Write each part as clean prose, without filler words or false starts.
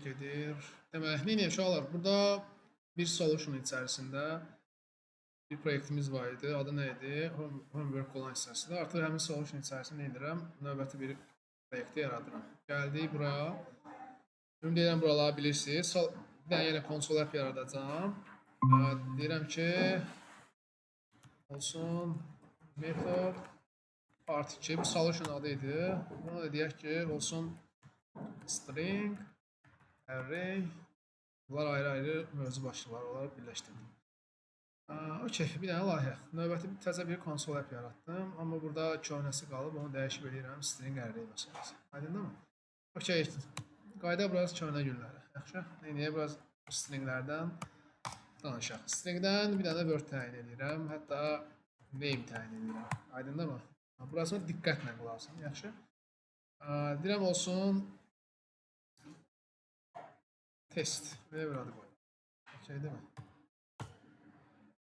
Gedir. Deməli, nə edək uşaqlar? Burada bir solution içərisində bir proyektimiz var idi. Adı nə idi? Homework olan hissəsində. Artıq həmin solution içərisində nə edirəm? Növbəti bir proyekti yaradıram. Gəldik bura. Ümid edirəm buraları bilirsiniz. Bir dənə yenə konsol app yaradacağam. Deyirəm ki, olsun method part 2. Bu solution adı idi. Bunu da deyək ki, olsun string, array. Bunlar ayrı-ayrı mövzu başlıqları olaraq birləşdirdim. Okey, bir dənə layihə. Növbəti bir təzə bir konsol app yaratdım. Amma burada köhnəsi qalıb, onu dəyişib eləyirəm string array məsələsi. Aydındır mı? Okey, qayıdaq biraz köhnə günlərə. Yaxşı, neyniyə biraz stringlərdən danışaq. Stringdən bir dənə word təyin edirəm, hətta name təyin edirəm. Aydındır mı? Burasını diqqətlə qulaq asın, yaxşı? Deyirəm olsun test. Belə bir adı qoyuram. Okey, değil mi?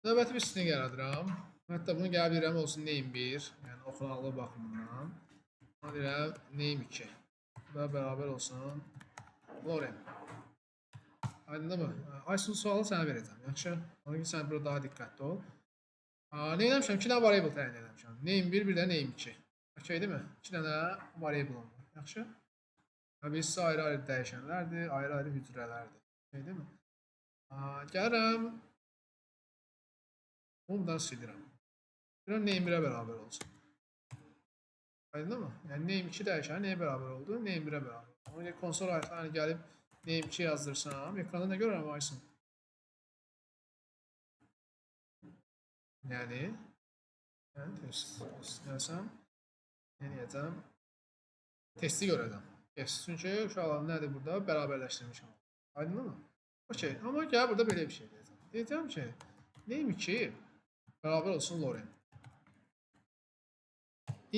Növbəti bir string yaradıram. Hətta bunu gəlib deyirəm olsun name 1, yəni oxunaqlı baxımından. Buna deyirəm name 2. Bu da bərabər olsun lorem. Aydındır mı? Aysun, sualı sənə verəcəm. Yaxşı? Ona görə sən burada daha diqqətli ol. Nə eləmişəm? 2 dənə variable təyin eləmişəm. Name 1, bir də name 2. Okey, değil mi? 2 dənə variable-ım var. Yaxşı? Birisi ayrı-ayrı dəyişənlərdir, ayrı-ayrı hücrələrdir. Okey, değil mi? Gəlirəm. Bunu buradan silirəm. Deyirəm name 1-ə bərabər olsun. Aydın mı? Yəni name 2 dəyişəni nəyə bərabər oldu? Name 1-ə bərabər. Ona görə konsol ayətlərini gəlib name 2 yazdırsam, ekranda nə görürəm Aysun? Yəni test gəlsəm, nə deyəcəm? Testi görəcəm. Test. Çünki uşaqlar nədir burada? Bərabərləşdirmişəm. Aydın mı? Okey. Amma gəl burada belə bir şey deyəcəm. Deyəcəm ki, name 2 bərabər olsun lorem.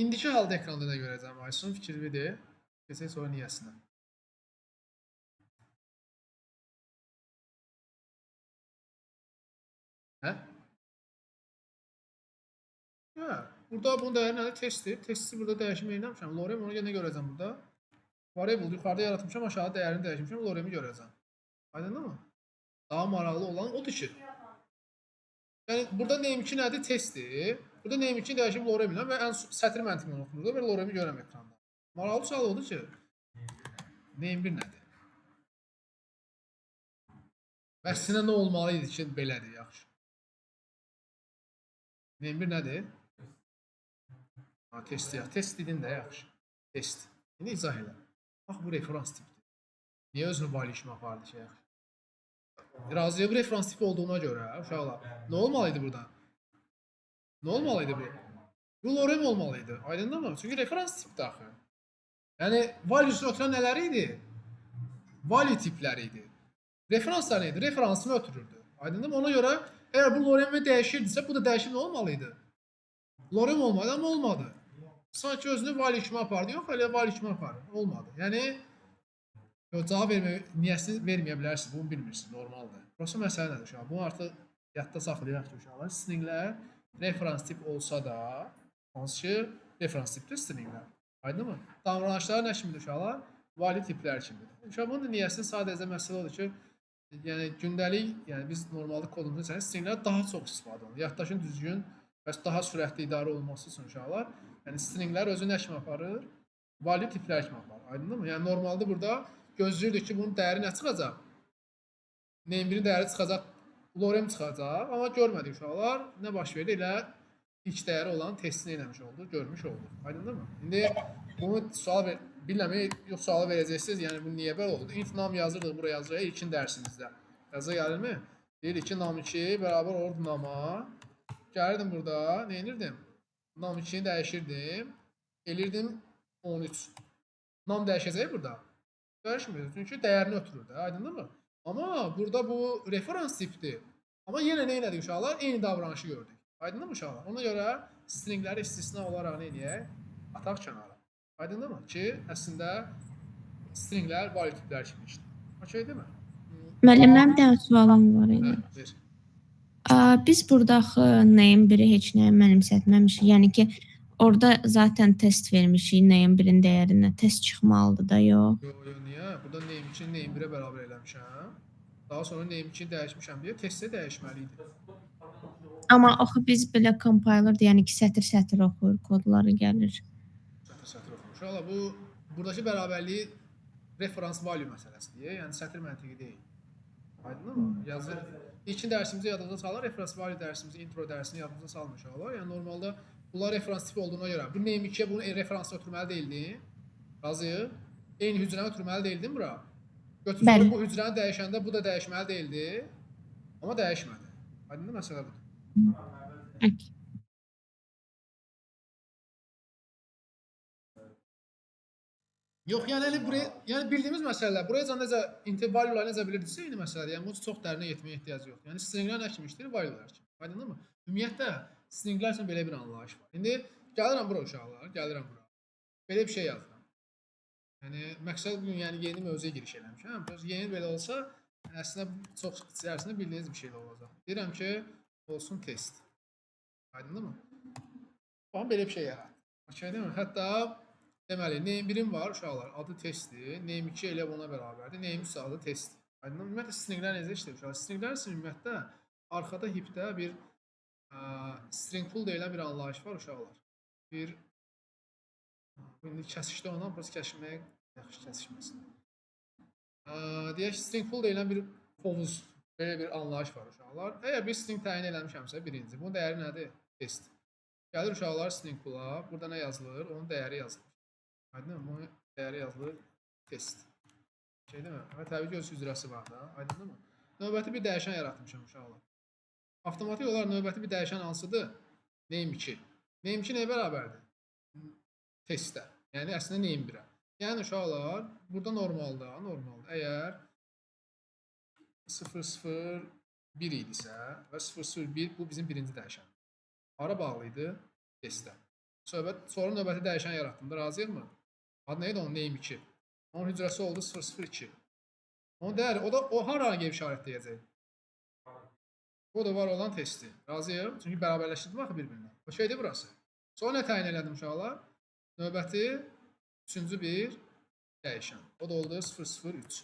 İndiki halda ekranda nə görəcəm Aysun? Fikirlidir. Keçək sonra niyəsinə. Hə? Hə, burada bunun dəyəri nədir? Testdir. Testi burada dəyişim eləmişəm. Lorem, ona görə nə görəcəm burada? Variable yuxarıda yaratmışam, aşağıda dəyərini dəyişmişəm, loremi görəcəm. Aydındır mı? Daha maraqlı olan odur ki, yəni burada name 2 nədir? Testdir. Burada name 2 dəyişib lorem ilə və ən sətr məntiqlə oxunur və loremi görürəm ekranda. Maraqlı sual odur ki, name 1 nədir? Əslində nə olmalı idi ki, belədir, yaxşı. Name 1 nədir? Ha, test, ya. Test dedin də, yaxşı. Test. İndi izah elə. Bax, bu referans tipidir. Niyə özünü value kimi apardı ki, yaxşı? Razıya bu referans tipi olduğuna görə, uşaqlar, nə olmalı idi burada? Nə olmalı idi bu? Bu lorem olmalı idi. Aydındır mı? Çünki referans tipdir axı. Yəni, value-sunu ötürən nələri idi? Value tipləri idi. Referanslar nə idi? Referansını ötürürdü. Aydındır mı? Ona görə əgər bu loremi dəyişirdisə, bu da dəyişim nə olmalı idi? Lorem olmalı, amma olmadı. Sanki özünü value kimi apardı. Yox, elə value kimi apardı. Olmadı. Yəni, yox, cavab verməyə, niyəsini verməyə bilərsiniz. Bunu bilmirsiniz, normaldır. Burası məsələ nədir uşaqlar? Bunu artıq yadda saxlayaq ki, uşaqlar, stringlər referans tip olsa da, hansı ki, referans tipdir stringlər. Aydın mı? Davranışları nə kimidir uşaqlar? Value tiplər kimidir. Uşaqlar, bunun da niyəsini sadəcə məsələ odur ki, yəni gündəlik, yəni biz normalda kodumuzun içərisində stringlər daha çox istifadə olunur. Yaddaşın düzgün və daha sürətli idarə olunması üçün uşaqlar, yəni stringlər özü nə kimi aparır? Value tiplər kimi aparır. Aydındır mı? Yəni normalda burada gözləyirdik ki, bunun dəyəri nə çıxacaq? Name 1-in dəyəri çıxacaq, lorem çıxacaq, amma görmədik uşaqlar. Nə baş verdi? Elə ilk dəyəri olan testini eləmiş oldu, görmüş olduq. Aydındır mı? İndi bunu sual ver, bilmirəm, yox sualı verəcəksiniz. Yəni bu niyə belə oldu? Int nam yazırdıq, bura yazırıq ilkin dərsimizdə. Yaza gəlirmi? Deyirik ki, nam 2 bərabər olur nama. Gəlirdim burada, nə edirdim? Nam 2-ni dəyişirdim. Elirdim 13. Nam dəyişəcək burada. Dəyişmir. Çünki dəyərini ötürür də, aydındır mı? Amma burada bu referans tipdir. Amma yenə nə elədik uşaqlar? Eyni davranışı gördük. Aydındır mı uşaqlar? Ona görə stringləri istisna olaraq nə eləyək? Ataq kənara. Aydındır mı? Ki, əslində stringlər value tiplər kimi işləyir. Okey, değil mi? Müəllim, mənim bir dənə sualım var idi. Hə, ver. Biz burada axı name 1-i heç nəyə mənimsətməmişik. Yəni ki, Orada zaten test vermişik name 1-in dəyərinə. Test çıxmalıdır da, yox. Yo, yo, niyə? Burada name 2-ni name 1-ə bərabər eləmişəm. Daha sonra name 2-ni dəyişmişəm deyə testdə dəyişməli idi. Amma axı biz belə compiler, yəni ki, sətir-sətir oxuyur, kodları gəlir. Sətir-sətir oxumuş. Uşaqlar, bu buradakı bərabərliyi referans value məsələsidir. Yəni sətir məntiqi deyil. Aydınmı? Yazı İlkin dərsimizi yadınıza salın. Referans value dərsimizi, intro dərsini yadınıza salın uşaqlar. Yəni normalda bunlar referans tipi olduğuna görə bu name 2-yə bunu referansa ötürməli deyildi. Razıyıq? Eyni hücrəni ötürməli deyildin bura. Götür Bəli. bu hücrəni dəyişəndə bu da dəyişməli deyildi. Amma dəyişmədi. Aydındır məsələ budur. Okay. Yox, yəni elə buraya, yəni bildiyimiz məsələlər, buraya necə intervallar necə bilirdisə eyni məsələdir. Yəni bu çox dərinə getməyə ehtiyac yoxdur. Yəni stringlər nə kimi işləyir? Value'lar kimi. Aydınmı? Ümumiyyətlə stringlər üçün belə bir anlayış var. İndi gəlirəm bura uşaqlar, gəlirəm bura. Belə bir şey yazıram. Yəni məqsəd bu gün yəni yeni mövzuya giriş eləmişəm. Biraz yeni belə olsa, yəni əslində çox içərisində bildiyiniz bir şey də olacaq. Deyirəm ki, olsun test. Aydınmı? Baxın belə bir şey yaratdım. Okay, deyil mi? Hətta deməli, name 1-im var uşaqlar, adı testdir. Name 2 elə buna bərabərdir. Name 3 adı testdir. Aydınmı? Ümumiyyətlə stringlər necə işləyir uşaqlar? Stringlər isə ümumiyyətlə arxada heapdə bir string pool deyilən bir anlayış var uşaqlar. Bir indi kəsişdə olan burası kəsişməyə yaxşı kəsişməsin. Deyək string pool deyilən bir hovuz, belə bir anlayış var uşaqlar. Əgər bir string təyin eləmişəmsə birinci, bunun dəyəri nədir? Test. Gəlir uşaqlar string pool'a. Burada nə yazılır? Onun dəyəri yazılır. Aydınmı? Bunun dəyəri yazılır test. Şey deyil mi? Və təbii ki, öz hücrəsi var da. Aydınmı? Növbəti bir dəyişən yaratmışam uşaqlar. Avtomatik olaraq növbəti bir dəyişən hansıdır? Name 2. Name 2 nəyə bərabərdir? Testə. Yəni əslində name 1-ə. Yəni uşaqlar, burada normalda əgər 0 0 1 idisə və 0 0 1 bu bizim birinci dəyişən. Hara bağlı idi? Testə. Sonra növbəti dəyişən yaratdım da, razıyıqmı? Adı nə idi onun? Name 2. Onun hücrəsi oldu 0 0 2. Onun dəyəri, o da o hara gəlib işarətləyəcək? O da var olan testi. Razıyıq? Çünki bərabərləşdirdim axı bir-birinə. Okeydir burası. Sonra nə təyin elədim uşaqlar? Növbəti üçüncü bir dəyişən. O da oldu 0 0 3.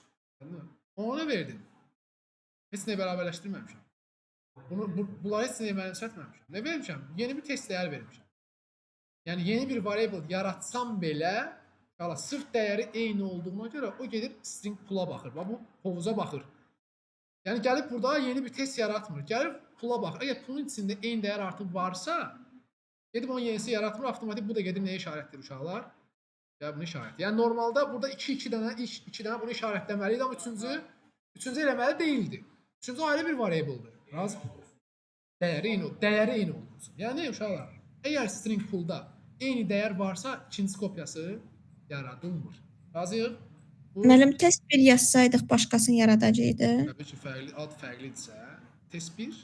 Ona nə verdim? Heç nəyə bərabərləşdirməmişəm. Bunları heç nəyə mənimsətməmişəm. Nə vermişəm? Yeni bir test dəyər vermişəm. Yəni yeni bir variable yaratsam belə, sırf dəyəri eyni olduğuna görə o gedir string pool'a baxır. Bax, bu hovuza baxır. Yəni gəlib burada yeni bir test yaratmır. Gəlib pool'a baxır. Əgər pool'un içində eyni dəyər artıq varsa, gedib onun yenisi yaratmır. Avtomatik bu da gedir nəyə işarətdir uşaqlar? Gəl bunu işarət. Yəni normalda burada iki dənə bunu işarətləməli idi, amma üçüncü eləməli deyildi. Üçüncü ayrı bir variable'dır. Razı? Dəyəri eyni olduğu üçün. Yəni uşaqlar, əgər string pool'da eyni dəyər varsa, ikinci kopyası yaradılmır. Razıyıq? Müəllim, test 1 yazsaydıq başqasını yaradacaqdı. Təbii ki, fərqli, ad fərqlidirsə, test 1.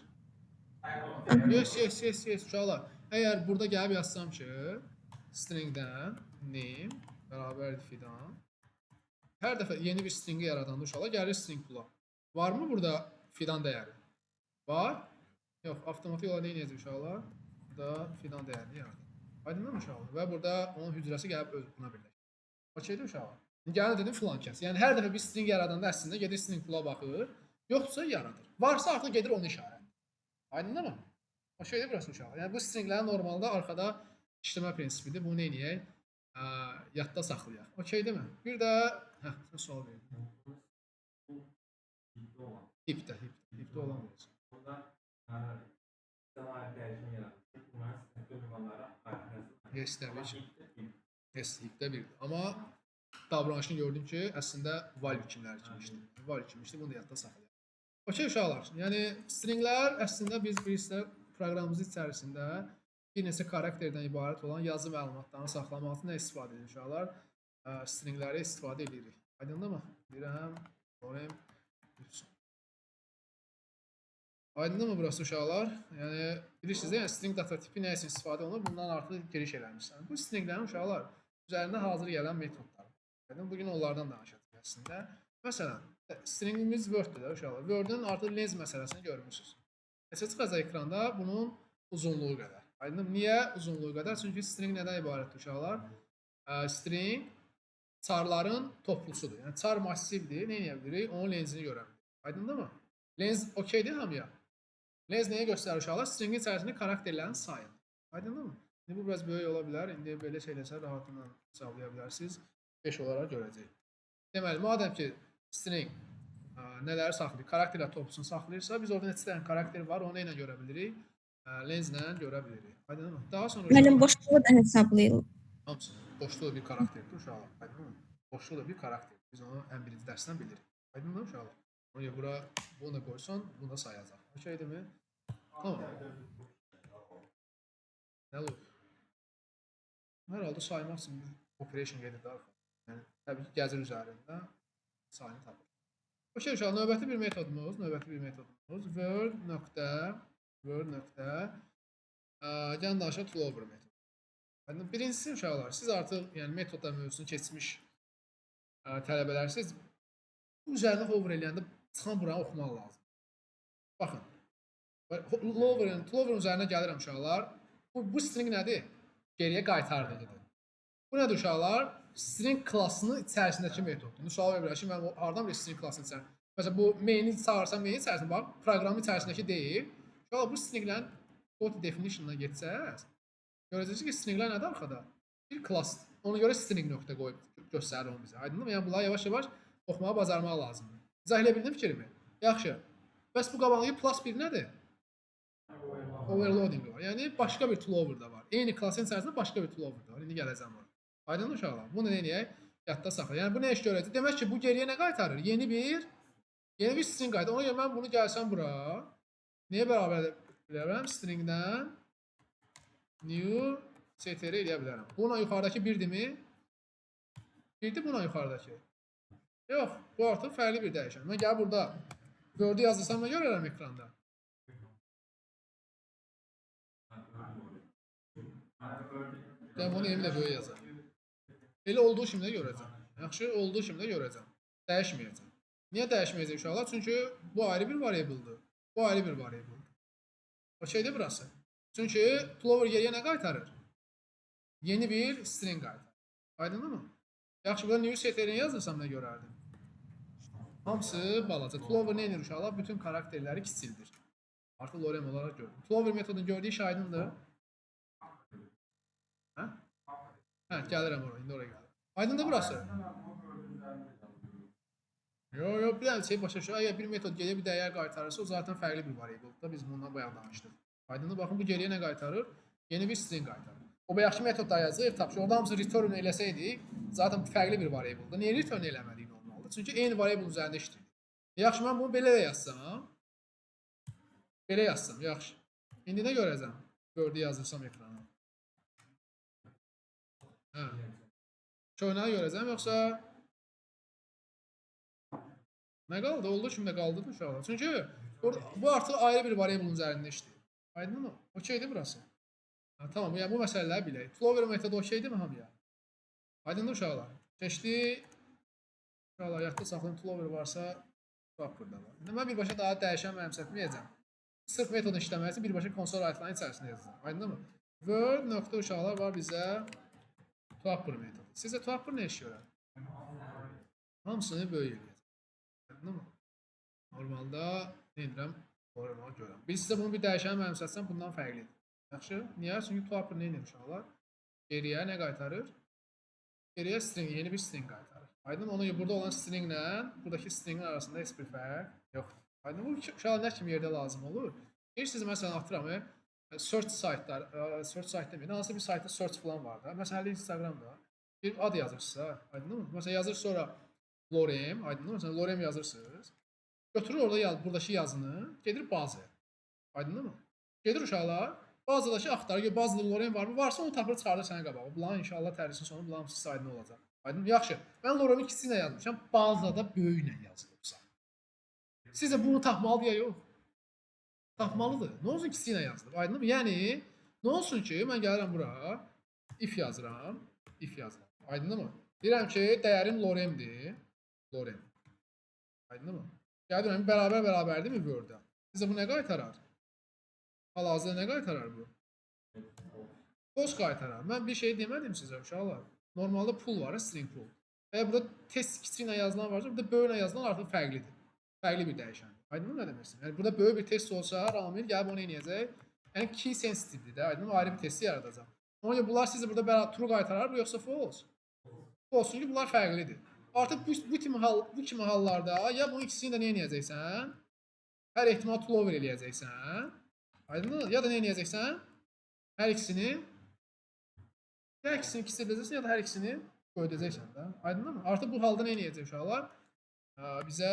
Yes, yes, yes, yes, uşaqlar. Əgər burada gəlib yazsam ki, stringdən name bərabərdir fidan. Hər dəfə yeni bir stringi yaradanda uşaqlar gəlir string pool'a. Varmı burada fidan dəyəri? Var? Yox, avtomatik olaraq nə edəcək uşaqlar? Burada fidan dəyərini yaradır. Aydınmı uşaqlar? Və burada onun hücrəsi gəlib öz buna birləşir. Okeydir uşaqlar? Gəlin dedim filan kəs. Yəni hər dəfə bir string yaradanda əslində gedir string pool'a baxır. Yoxdursa yaradır. Varsa artıq gedir onu işarət. Aydınmı? Okeydir burası uşaqlar. Yəni bu stringlərin normalda arxada işləmə prinsipidir. Bunu nə edək? Yadda saxlayaq. Okeydirmi? Bir də sən sual verdin. Hipdə olan olacaq. Yes, təbii ki. Yes, hipdə bir. Amma davranışını gördüm ki, əslində value kimləri kimi işləyir. Value kimi işləyir, bunu da yadda saxlayaq. Okey uşaqlar, yəni stringlər əslində biz bilirsə proqramımız içərisində bir neçə karakterdən ibarət olan yazı məlumatlarını saxlamaq üçün nə istifadə edirik uşaqlar? Stringləri istifadə edirik. Aydındır mı? Deyirəm, lorem, Aydındır mı burası uşaqlar? Yəni bilirsiniz də, yəni string data tipi nə üçün istifadə olunur? Bundan artıq giriş eləmişsən. Bu stringlərin uşaqlar üzərində hazır gələn metodlar. Yəni bugün onlardan danışacağıq əslində. Məsələn, stringimiz Word-dür də uşaqlar. Word-ün artıq lens məsələsini görmüsünüz. Neçə çıxacaq ekranda? Bunun uzunluğu qədər. Aydın? Niyə uzunluğu qədər? Çünki string nədən ibarətdir uşaqlar? String charların toplusudur. Yəni char massivdir. Nə edə bilirik? Onun length'ini görə bilirik. Aydındırmı? Length okeydir hamıya. Length nəyə göstərir uşaqlar? Stringin içərisində karakterlərin sayını. Aydındırmı? İndi bu biraz böyük ola bilər. İndi belə şey eləsə rahatlıqla hesablaya bilərsiniz. 5 olaraq görəcəyik. Deməli, madəm ki string nələri saxlayır? Karakterlər toplusunu saxlayırsa, biz orada neçə dənə karakter var, onu nə ilə görə bilirik? Length-lə görə bilirik. Aydınmı? Daha sonra Müəllim, boşluğu da hesablayır. Hamısı. Boşluq da bir karakterdir uşaqlar. Aydınmı? Boşluq da bir karakter. Biz onu ən birinci dərsdən bilirik. Aydınmı uşaqlar? Ona görə bura bunu da qoysan, bunu da sayacaq. Okeydirmi? Tamam. Nə olur? Hər halda saymaq üçün bir operation gedir də arxa. Yəni təbii ki, gəzir üzərində sayını tapır. Okey uşaqlar, növbəti bir metodumuz word nöqtə gəlin danışaq ToLower metodu. Yəni birincisi uşaqlar, siz artıq yəni metodlar mövzusunu keçmiş tələbələrsiniz. Bu üzərində hover eləyəndə çıxan buranı oxumaq lazım. Baxın. Lower'ın, ToLower'ın üzərinə gəlirəm uşaqlar. Bu string nədir? Geriyə qaytardığıdır. Bu nədir uşaqlar? String class'ının içərisindəki metoddur. İndi sual verə bilər ki, mən hardan bilir string class'ının içərisində? Məsələn, bu main'i çağırsam main içərisində, bax, proqramın içərisindəki deyil. Uşaqlar, bu stringlərin code definition-na getsəz, görəcəksiniz ki, stringlər nədir arxada? Bir class. Ona görə string nöqtə qoyub göstərir onu bizə. Aydınmı? Yəni bunları yavaş-yavaş oxumağı bacarmaq lazımdır. İzah eləyə bildim fikrimi? Yaxşı. Bəs bu qabağındakı plus 1 nədir? Overloading var. Yəni başqa bir ToLower da var. Eyni class'ın içərisində başqa bir ToLower da var. İndi gələcəm ora. Aydın uşaqlar? Bunu nə edək? Yadda saxla. Yəni bu nə iş görəcək? Demək ki, bu geriyə nə qaytarır? Yeni bir string qaytarır. Ona görə mən bunu gəlsəm bura, nəyə bərabər edə bilərəm? Stringdən new str eləyə bilərəm. Buna yuxarıdakı birdirmi? Birdir buna yuxarıdakı. Yox, bu artıq fərqli bir dəyişən. Mən gəlib burada Word-ü yazdırsam nə görərəm ekranda? Mən bunu eynilə böyük yazaram. Elə olduğu kimi də görəcəm. Yaxşı, olduğu kimi də görəcəm. Dəyişməyəcəm. Niyə dəyişməyəcək uşaqlar? Çünki bu ayrı bir variable'dır. Bu ayrı bir variable'dır. Okeydir burası. Çünki ToLower geriyə nə qaytarır? Yeni bir string qaytarır. Aydınmı? Yaxşı, burada new str yazırsam nə görərdim? Hamısı balaca. ToLower nə edir uşaqlar? Bütün karakterləri kiçildir. Artıq lorem olaraq gördüm. ToLower metodunun gördüyü iş aydındır. Hə? Hə, gəlirəm ora, indi oraya gəlirəm. Aydındır burası? Yox, yox, bir dənə şey başa düşür. Əgər bir metod geriyə bir dəyər qaytarırsa, o zaten fərqli bir variable'dır. Biz bundan bayaq danışdıq. Aydındır? Baxın, bu geriyə nə qaytarır? Yeni bir string qaytarır. O bayaqki metodlar yazır, tapşı. Orada hamısı return eləsəydik, zaten fərqli bir variable'dır. Niyə return eləmədik normalda? Çünki eyni variable üzərində işləyir. Yaxşı, mən bunu belə də yazsam, belə yazsam, yaxşı. İndi nə görəcəm? Word-ü yazdırsam ekrana. Hə. Köhnəni görəcəm, yoxsa nə qaldı? Olduğu kimi də qaldı da uşaqlar. Çünki bu artıq ayrı bir variable üzərində işləyir. Aydınmı? Okeydir burası. Ha, tamam, yəni bu məsələləri bilək. ToLower metodu okeydirmi hamıya? Aydındır uşaqlar? Keçdi. Uşaqlar, yadda saxlayın, ToLower varsa ToUpper da var. İndi mən birbaşa daha dəyişən mənimsətməyəcəm. Sırf metodun işləməsi birbaşa console WriteLine içərisində yazacağam. Aydınmı? Word nöqtə uşaqlar var bizə ToUpper metodu. Sizcə ToUpper nə iş görər? Hamısını böyük eləyəcək. Aydınmı? Normalda nə edirəm? Normal görürəm. Bir sizə bunu bir dəyişən mənimsətsəm bundan fərqlidir. Yaxşı? Niyə? Çünki ToUpper nə edir uşaqlar? Geriyə nə qaytarır? Geriyə string, yeni bir string qaytarır. Aydın? Ona görə burada olan stringlə buradakı stringin arasında heç bir fərq yoxdur. Aydın? Bu uşaqlar nə kimi yerdə lazım olur? Bilirsiniz, məsələn, atıram, search saytlar, search sayt deməyim, hansı bir saytda search falan var da. Məsələn, Instagramda bir ad yazırsınız, aydınmı? Məsələn, yazır sonra lorem, aydınmı? Məsələn, lorem yazırsınız. Götürür orada buradakı yazını, gedir bazaya. Aydınmı? Gedir uşaqlar, bazadakı axtarır, gör bazada lorem varmı? Varsa onu tapır, çıxardır sənin qabağa. Bunların inşallah tərsin sonu bunların hamısı aydın olacaq. Aydın? Yaxşı. Mən loremi kiçiklə yazmışam, bazada böyüklə yazılıbsa. Sizcə bunu tapmalıdır ya yox? Tapmalıdır. Nə olsun kiçiklə yazılıb? Aydınmı? Yəni nə olsun ki, mən gəlirəm bura, if yazıram, if yazıram. Aydınmı? Deyirəm ki, dəyərim loremdir. Lorem. Aydınmı? Gəlirəm, bərabər bərabərdirmi Word-ə? Sizə bu nə qaytarar? Hal-hazırda nə qaytarar bu? False qaytarar. Mən bir şey demədim sizə uşaqlar. Normalda pull var, string pull. Əgər burada test kiçiklə yazılan varsa, burada böyüklə yazılan artıq fərqlidir. Fərqli bir dəyişəndir. Aydınmı nə demək istəyirəm? Yəni burada böyük bir test olsa, Ramil gəlib onu eləyəcək. Yəni key sensitivedir də, aydınmı? Ayrı bir testi yaradacaq. Ona görə bunlar sizə burada true qaytarar, bu yoxsa false? False, çünki bunlar fərqlidir. Artıq bu kimi hallarda ya bunun ikisini də nə eləyəcəksən? Hər ehtimal to lower eləyəcəksən. Aydınmı? Ya da nə eləyəcəksən? Hər ikisini ya ikisini kiçildəcəksən, ya da hər ikisini böyüdəcəksən də. Aydınmı? Artıq bu halda nə eləyəcək uşaqlar? Bizə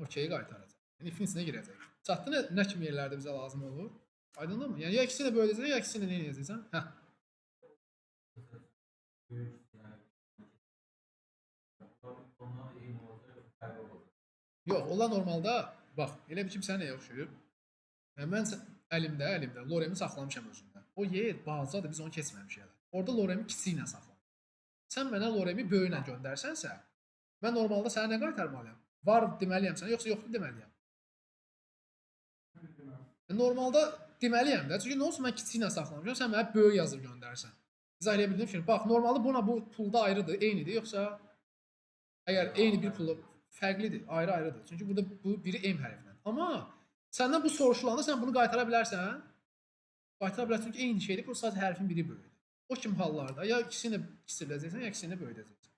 okey qaytaracaq. Yəni ifin içinə girəcək. Çatdı nə kimi yerlərdə bizə lazım olur? Aydınmı? Yəni ya ikisini də böyüdəcəksən, ya ikisini də nə eləyəcəksən? Hə. Böyük, yəni ondan eyni olacaq, yoxsa fərqli olacaq? Yox, onlar normalda bax, elə bir ki, sənə nəyə oxşayır? Yəni mən əlimdə loremi saxlamışam özümdə. O yer balacadır, biz onu keçməmişik hələ. Orada loremi kiçiklə saxlamışam. Sən mənə loremi böyüklə göndərsənsə, mən normalda sənə nə qaytarmalıyam? Var deməliyəm sənə, yoxsa yoxdur deməliyəm? Normalda deməliyəm də. Çünki nə olsun mən kiçiklə saxlamışam, sən mənə böyük yazıb göndərsən. İzah eləyə bildim ki, bax, normalda buna bu pulda ayrıdır, eynidir, yoxsa əgər eyni bir pulda fərqlidir, ayrı-ayrıdır. Çünki burada bu biri M hərfindən. Amma səndən bu soruşulanda sən bunu qaytara bilərsən. Qaytara bilərsən, çünki eyni şeydir, bu sadəcə hərfin biri böyükdür. O kimi hallarda ya ikisini kiçildəcəksən, ya ikisini böyüdəcəksən.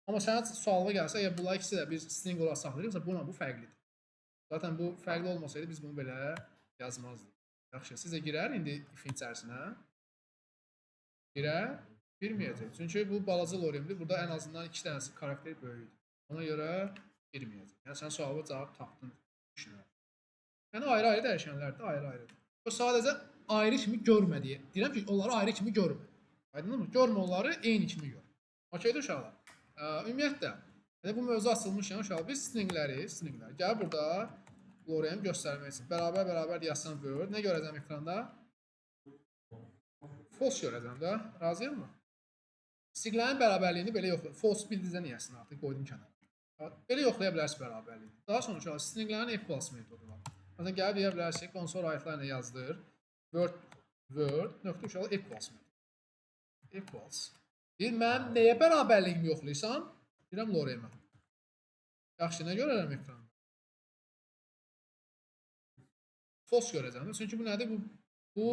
Amma sənə suala gəlsə, əgər bunlar ikisi də biz string olaraq saxlayırıqsa, bununla bu fərqlidir. Zaten bu fərqli olmasaydı biz bunu belə yazmazdıq. Yaxşı, sizə girər indi ifin içərisinə? Girər? Girməyəcək. Çünki bu balaca loremdir. Burada ən azından iki dənəsi karakter böyükdür. Ona görə girməyəcək. Yəni sən suala cavab tapdın düşünürəm. Yəni ayrı-ayrı dəyişənlərdir, ayrı-ayrıdır. O sadəcə ayrı kimi görmə deyə. Deyirəm ki, onları ayrı kimi görmə. Aydınmı? Görmə onları, eyni kimi gör. Okeydir uşaqlar? Ümumiyyətlə, yəni bu mövzu açılmış, yəni uşaqlar, biz stringləri gəl burada lorem göstərmək üçün bərabər bərabər yazsam word, nə görəcəm ekranda? False görəcəm də. Razıyam mı? Stringlərin bərabərliyini belə yoxlayır. False bildizə niyəsin artıq qoydum kənara. Belə yoxlaya bilərsiniz bərabərliyini. Daha sonra uşaqlar stringlərin equals metodu var. Məsələn, gəlib deyə bilərsiniz, console write-line yazdır. Word, word, nöqtə uşaqlar equals metodu. Equals. Deyir, mənim nəyə bərabərliyimi yoxlayırsan? Deyirəm, loremə. Yaxşı, nə görərəm ekranda? False görəcəm. Çünki bu nədir? Bu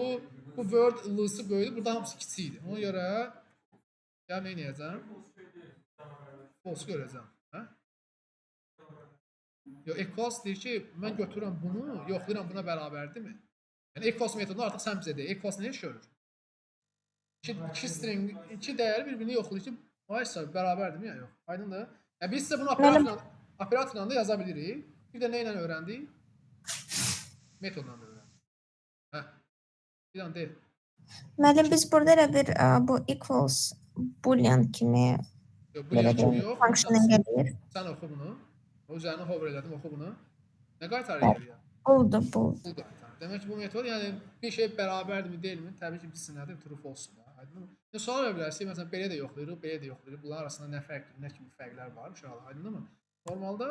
word L-sı böyüdü. Burada hamısı kiçik idi. Ona görə gəl nə edəcəm? False görəcəm. Hə? Yox, equals deyir ki, mən götürürəm bunu, yoxlayıram buna bərabərdirmi? Yəni equals metodunu artıq sən bizə deyir. Equals nə iş görür? İki string, iki dəyəri bir-birini yoxlayır ki, vaysa bərabərdirmi ya yox? Aydındır? Yəni biz sizə bunu operatorla da yaza bilirik. Bir də nə ilə öyrəndik? Metodla da öyrəndik. Hə. Bir dənə deyil. Müəllim, biz burada elə bir bu equals boolean kimi Yox, belə boolean kimi bir yox. functioning eləyir. Sən oxu bunu. O üzərinə hover elədim, oxu bunu. Nə qaytarır geriyə? Oldu bu. Bool qaytarır. Demək ki, bu metod, yəni bir şey bərabərdirmi, deyilmi? Təbii ki, biz nədir? True false-dur. Aydınmı? İndi sual verə bilərsiniz, məsələn, belə də yoxlayırıq, belə də yoxlayırıq. Bunların arasında nə fərq, nə kimi fərqlər var uşaqlar, aydınmı? Normalda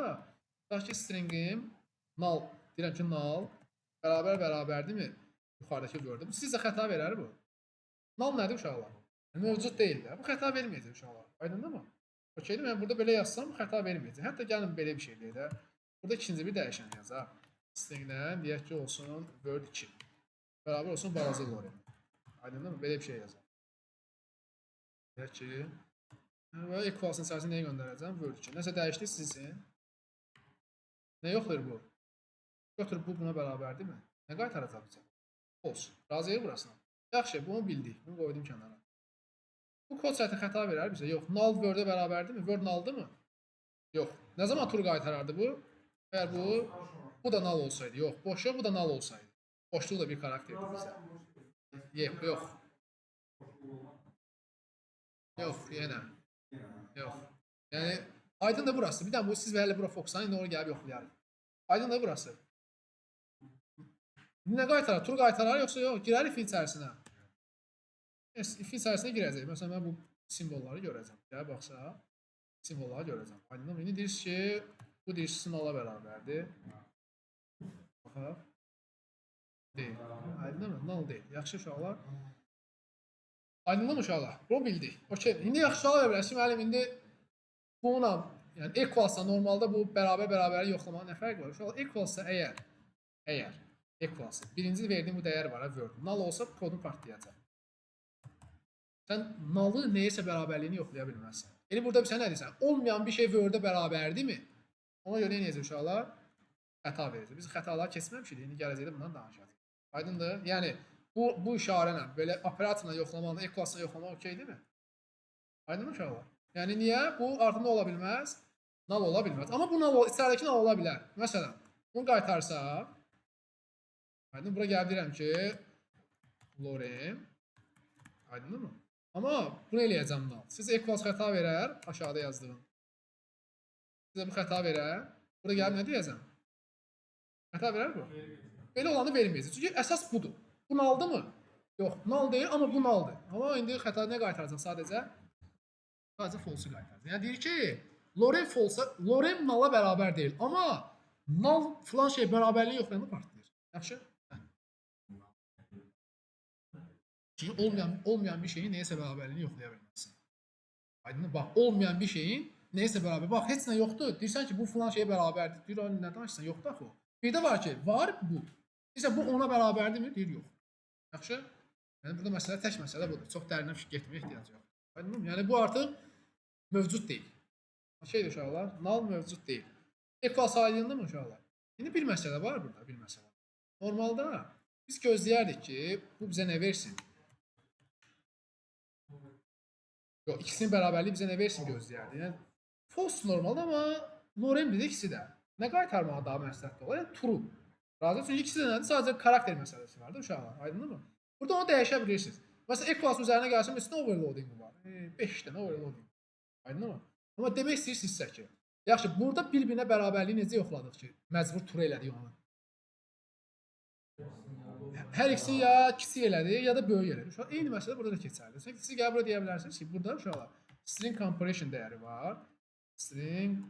tutaq ki, stringim null, deyirəm ki, null bərabər bərabərdirmi? Yuxarıdakı word-ü. Bu sizə xəta verər bu. Null nədir uşaqlar? Yəni, mövcud deyil də. Bu xəta verməyəcək uşaqlar. Aydınmı? Okeydir? Mən burada belə yazsam xəta verməyəcək. Hətta gəlin belə bir şey deyək də. Burada ikinci bir dəyişən yazaq. Stringdən deyək ki, olsun word 2. Bərabər olsun balaca lorem. Aydınmı? Belə bir şey yazaq. Deyək ki, və equals'ın içərisində nəyə göndərəcəm? Word 2. Nəsə dəyişdi sizin. Nə yoxlayır bu? Götür, bu buna bərabərdirmi? Nə qaytaracaq bizə? False. Razıyıq burasına. Yaxşı, bunu bildik. Bunu qoydum kənara. Bu kod sətri xəta verər bizə. Yox, null word-ə bərabərdirmi? Word null'dırmı? Yox. Nə zaman true qaytarardı bu? Əgər bu da null olsaydı. Yox, boşluq bu da null olsaydı. Boşluq da bir karakterdir bizə. Yox, yox. Yox, yenə. Yox. Yəni, aydın da burası. Bir dənə bu, siz hələ bura fokuslanın, indi onu gəlib yoxlayarıq. Aydın da burası. Nə qaytarar? True qaytarar yoxsa yox? Girər ifin içərisinə. Yes, ifin içərisinə girəcək. Məsələn, mən bu simvolları görəcəm. Gəl baxsa, simvolları görəcəm. Aydınmı? İndi deyirsiniz ki, bu deyirsiniz null-a bərabərdir. Baxaq. Deyil. Aydınmı? Null deyil. Yaxşı uşaqlar. Aydınmı uşaqlar? Bunu bildik. Okey. İndi yaxşı sual verə bilərsiniz. Müəllim, indi bununla, yəni equalsla normalda bu bərabər bərabəri yoxlamanın nə fərqi var? Uşaqlar, equalsa əgər equalsa birinci verdiyim bu dəyər var ha, word. Null olsa kodun partlayacaq. Sən null'ı nəyəsə bərabərliyini yoxlaya bilməzsən. Elə burada bir sən nə deyirsən? Olmayan bir şey word-ə bərabərdirmi? Ona görə nə edəcək uşaqlar? Xəta verəcək. Biz xətaları keçməmişik. İndi gələcəkdə bundan danışacağıq. Aydındır? Yəni bu işarə ilə belə operatorla yoxlamanı, equalsla yoxlamaq okeydirmi? Aydınmı uşaqlar? Yəni niyə? Bu artıq nə ola bilməz? Null ola bilməz. Amma bu null, içəridəki null ola bilər. Məsələn, bunu qaytarsaq, aydın, bura gəlib deyirəm ki, lorem, aydınmı? Amma bunu eləyəcəm null. Siz equals xəta verər, aşağıda yazdığım. Sizə bu xəta verər. Burada gəlib nə deyəcəm? Xəta verər bu. Belə olanı verməyəcək. Çünki əsas budur. Bu nulldır mı? Yox, null deyil, amma bu nulldır. Amma indi xəta nə qaytaracaq sadəcə? Sadəcə false qaytaracaq. Yəni deyir ki, lorem false, lorem null-a bərabər deyil, amma null filan şey bərabərliyi yoxlayanda partlayır. Yaxşı? Hə. Çünki olmayan bir şeyin nəyəsə bərabərliyini yoxlaya bilməzsən. Aydın, bax, olmayan bir şeyin nəyəsə bərabər. Bax, heç nə yoxdur. Deyirsən ki, bu filan şeyə bərabərdir. Deyir, "Ay, nə danışırsan? Yoxdur axı o." Bir də var ki, var bu. Deyirsən, bu ona bərabərdirmi? Deyir, yox. Yaxşı? Yəni burada məsələ tək məsələ budur. Çox dərinə fikir getməyə ehtiyac yoxdur. Aydınmı? Yəni bu artıq mövcud deyil. Okeydir uşaqlar? Null mövcud deyil. Equals aydındır mı uşaqlar? İndi bir məsələ var burada, bir məsələ. Normalda biz gözləyərdik ki, bu bizə nə versin? Yox, ikisinin bərabərliyi bizə nə versin gözləyərdik. Yəni false normalda, amma lorem dedi ikisi də. Nə qaytarmağa daha məsləhətli olar? Yəni true. Razı? Çünki ikisi də nədir? Sadəcə karakter məsələsi var da uşaqlar. Aydınmı? Burada onu dəyişə bilirsiniz. Məsələn, equals üzərinə gəlsin, üstünə overloading var. 5 dənə overloading. Aydınmı? Amma demək istəyirsinizsə ki, yaxşı, burada bir-birinə bərabərliyi necə yoxladıq ki, məcbur true elədik onu? Hər ikisini ya kiçik elədi, ya da böyük elədi. Uşaq, eyni məsələ burada da keçərli. Çünki siz gəlib bura deyə bilərsiniz ki, burada uşaqlar string comparison dəyəri var. String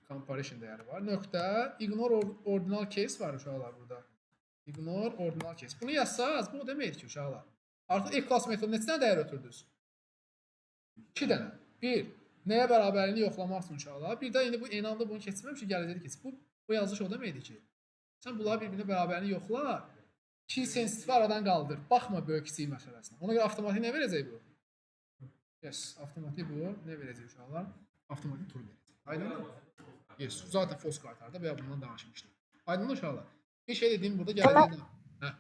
comparison dəyəri var. Nöqtə ignore ordinal case var uşaqlar burada. Ignore ordinal case. Bunu yazsaz, bu o deməkdir ki, uşaqlar. Artıq equals metodu neçə dənə dəyər ötürdünüz? 2 dənə. Bir, nəyə bərabərliyini yoxlamaq üçün uşaqlar. Bir də indi bu eyni anda bunu keçməmişik, gələcəkdə keçsin. Bu yazılış o deməkdir ki, sən bunları bir-birinə bərabərliyini yoxla, key sensitivi aradan qaldır. Baxma böyük kiçik məsələsinə. Ona görə avtomatik nə verəcək bu? Yes, avtomatik bu nə verəcək uşaqlar? Avtomatik true verəcək. Aydınmı? Yes, zaten false qaytardı. Bayaq bundan danışmışdıq. Aydınmı uşaqlar? Bir şey dediyim burada gələcəkdə. Hə.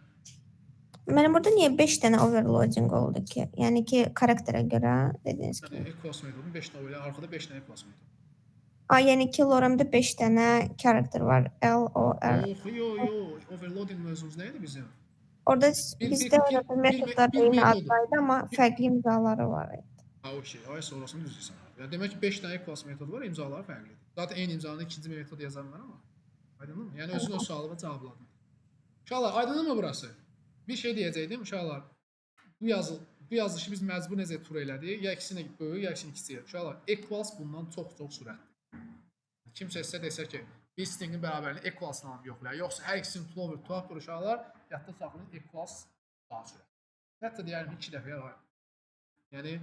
Mənim burada niyə 5 dənə overloading oldu ki? Yəni ki, karakterə görə dediniz ki. Yəni equals metodunun 5 dənə elə arkada 5 dənə equals metodu. A, yəni ki, loremdə 5 dənə karakter var. L, O, R. Yox, yo, yo. Overloading mövzumuz nə idi bizim? Orada bizdə bir metodlar bir eyni metodu. adlaydı, amma fərqli imzaları var idi. Ha, okey. Ay, sonrasını düz deyirsən. Yəni demək ki, 5 dənə equals metodu var, imzaları fərqlidir. Zaten eyni imzanı ikinci metod yazan var amma. Aydınmı? Yəni özün o sualıma cavabladın. Uşaqlar, aydınmı burası? Bir şey deyəcəkdim uşaqlar. Bu yazılışı biz məcbur necə true elədik? Ya ikisini böyük, ya ikisini kiçik. Uşaqlar, equals bundan çox-çox sürətli. Kimsə sizə desə ki, bir stringin bərabərliyini equals-la yoxlayır, yoxsa hər ikisini clover to upper uşaqlar, yadda saxlayın, equals daha sürətli. Hətta deyərəm 2 dəfəyə daha. Yəni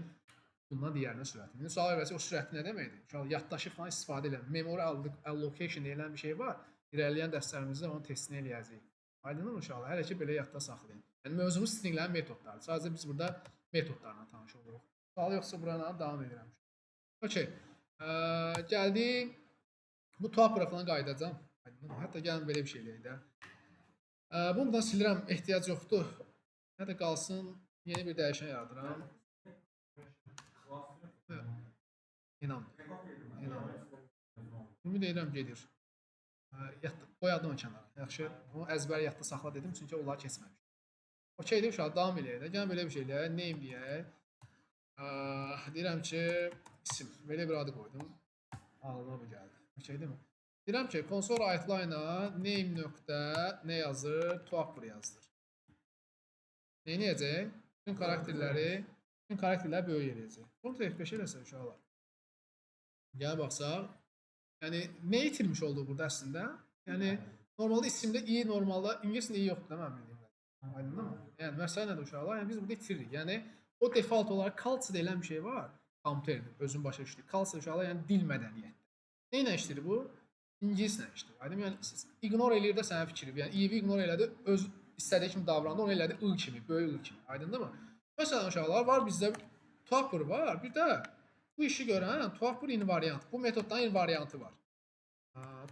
bundan digərinə sürətli. İndi sual versə o sürətli nə deməkdir? Uşaqlar, yaddaşı falan istifadə edən, memory allocation deyilən bir şey var. İrəliləyən dərslərimizdə onun testini eləyəcəyik. Aydınmı uşaqlar? Hələ ki belə yadda saxlayın. Yəni mövzumuz stringlərin metodlarıdır. Sadəcə biz burada metodlarla tanış oluruq. Sual yoxsa buranı davam edirəm. Okey. Gəldik. Bu to upper falan qayıdacağam. Aydınmı? Hətta gəlin belə bir şey eləyək də. Bunu buradan silirəm, ehtiyac yoxdur. Hətta qalsın, yeni bir dəyişən yaradıram. İnan. İnan. Ümid edirəm gedir. Yadda, qoyadım o kənara. Yaxşı, onu əzbər yadda saxla dedim, çünki onlar keçməmiş. Okeydir uşaq, davam eləyək də. Gəlin belə bir şey eləyək, name deyək. Deyirəm ki, isim. Belə bir adı qoydum. Ağlıma bu gəldi. Okeydirmi? Deyirəm ki, console write line-a name nöqtə nə yazır? To upper yazdır. Nə edəcək? Bütün karakterləri böyük eləyəcək. Bunu F5 eləsə uşaqlar. Gəl baxsaq, yəni nə itirmiş oldu burada əslində? Yəni normalda isimdə i normalda ingilis dilində i yoxdur da mənim bildiyim. Aydınmı? Yəni məsələ nədir uşaqlar? Yəni biz burada itiririk. Yəni o default olaraq culture deyilən bir şey var. Kompüterin özün başa düşdüyü. Culture uşaqlar, yəni dil mədəniyyəti. Nə ilə işləyir bu? İngilislə işləyir. Aydın? Yəni ignore eləyir də sənin fikri. Yəni i-ni ignore elədi, öz istədiyi kimi davrandı, onu elədi I kimi, böyük I kimi. Aydındırmı? Məsələn uşaqlar var bizdə toUpper var. Bir də bu işi görən toUpper invariant. Bu metoddan invariantı var.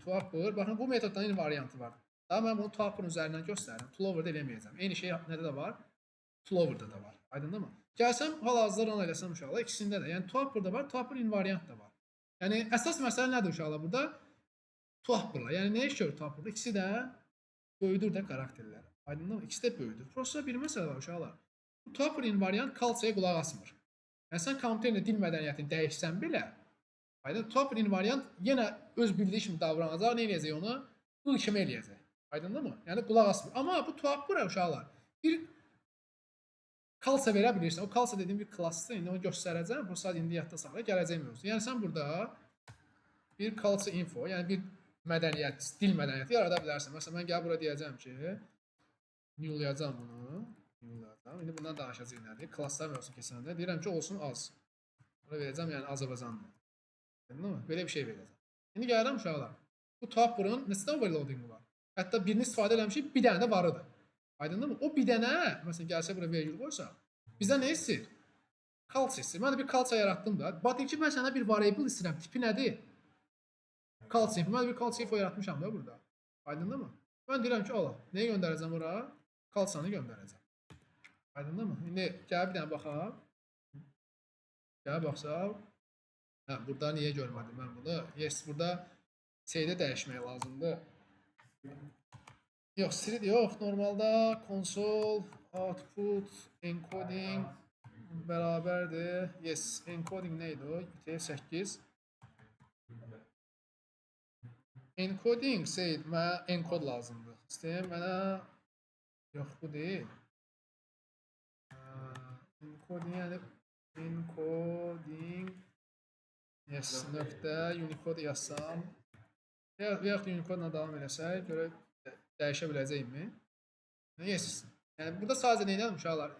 toUpper, baxın bu metoddan invariantı var. Daha mən bunu toUpper-ın üzərindən göstərirəm. ToLower-da eləməyəcəm. Eyni şey nədə də var? ToLower-da da var. Aydındırmı? Gəlsəm hal-hazırda run eləsəm uşaqlar ikisində də. Yəni toUpper-da var, toUpper invariant da var. Yəni əsas məsələ nədir uşaqlar burada? toUpper-la. Yəni nə iş görür toUpper-da? İkisi də böyüdür də karakterləri. Aydınmı? İkisi də böyüdür. Prosta bir məsələ var uşaqlar. Bu toUpper invariant culture-ya qulaq asmır. Yəni sən kompüterin dil mədəniyyətini dəyişsən belə, aydın toUpper invariant yenə öz bildiyi kimi davranacaq, nə eləyəcək onu? I kimi eləyəcək. Aydınmı? Yəni qulaq asmır. Amma bu toUpper uşaqlar bir culture verə bilirsən. O culture dediyim bir klassdır. İndi onu göstərəcəm. Bu sadəcə indi yadda saxla, gələcək mövzu. Yəni sən burada bir culture info, yəni bir mədəniyyət, dil mədəniyyəti yarada bilərsən. Məsələn, mən gəlib bura deyəcəm ki, newlayacağam bunu. Newlayacağam. İndi bundan danışacağıq nədir? Klasslar mövzusunu keçəndə deyirəm ki, olsun az. Buna verəcəm, yəni Azərbaycanlı. Anladın mı? Belə bir şey verəcəm. İndi gəlirəm uşaqlar. Bu toUpper-ın neçə overloading var? Hətta birini istifadə eləmişik, bir dənə də varıdır. Aydındır mı? O bir dənə, məsələn, gəlsə bura vergül qoysa, bizdən nə istəyir? Culture istəyir. Mən də bir culture yaratdım da. Bax, ki, mən sənə bir variable istəyirəm. Tipi nədir? Culture info. Mən də bir culture info yaratmışam da burada. Aydındır mı? Mən deyirəm ki, ala, nəyi göndərəcəm ora? Culture-nı göndərəcəm. Aydındır mı? İndi gəl bir dənə baxaq. Gəl baxsaq. Hə, burada niyə görmədim mən bunu? Yes, burada şeydə dəyişmək lazımdır. Yox, string yox. Normalda console output encoding bərabərdir. Yes, encoding nə idi o? UTF-8. Encoding şey, mənə encode lazımdır. İstəyirəm mənə yox, bu deyil. Encoding yəni encoding yes, nöqtə Unicode yazsam ya yaxud Unicode-la davam eləsək, görək dəyişə biləcəyimmi? Yes. Yəni burada sadəcə nə edirəm uşaqlar?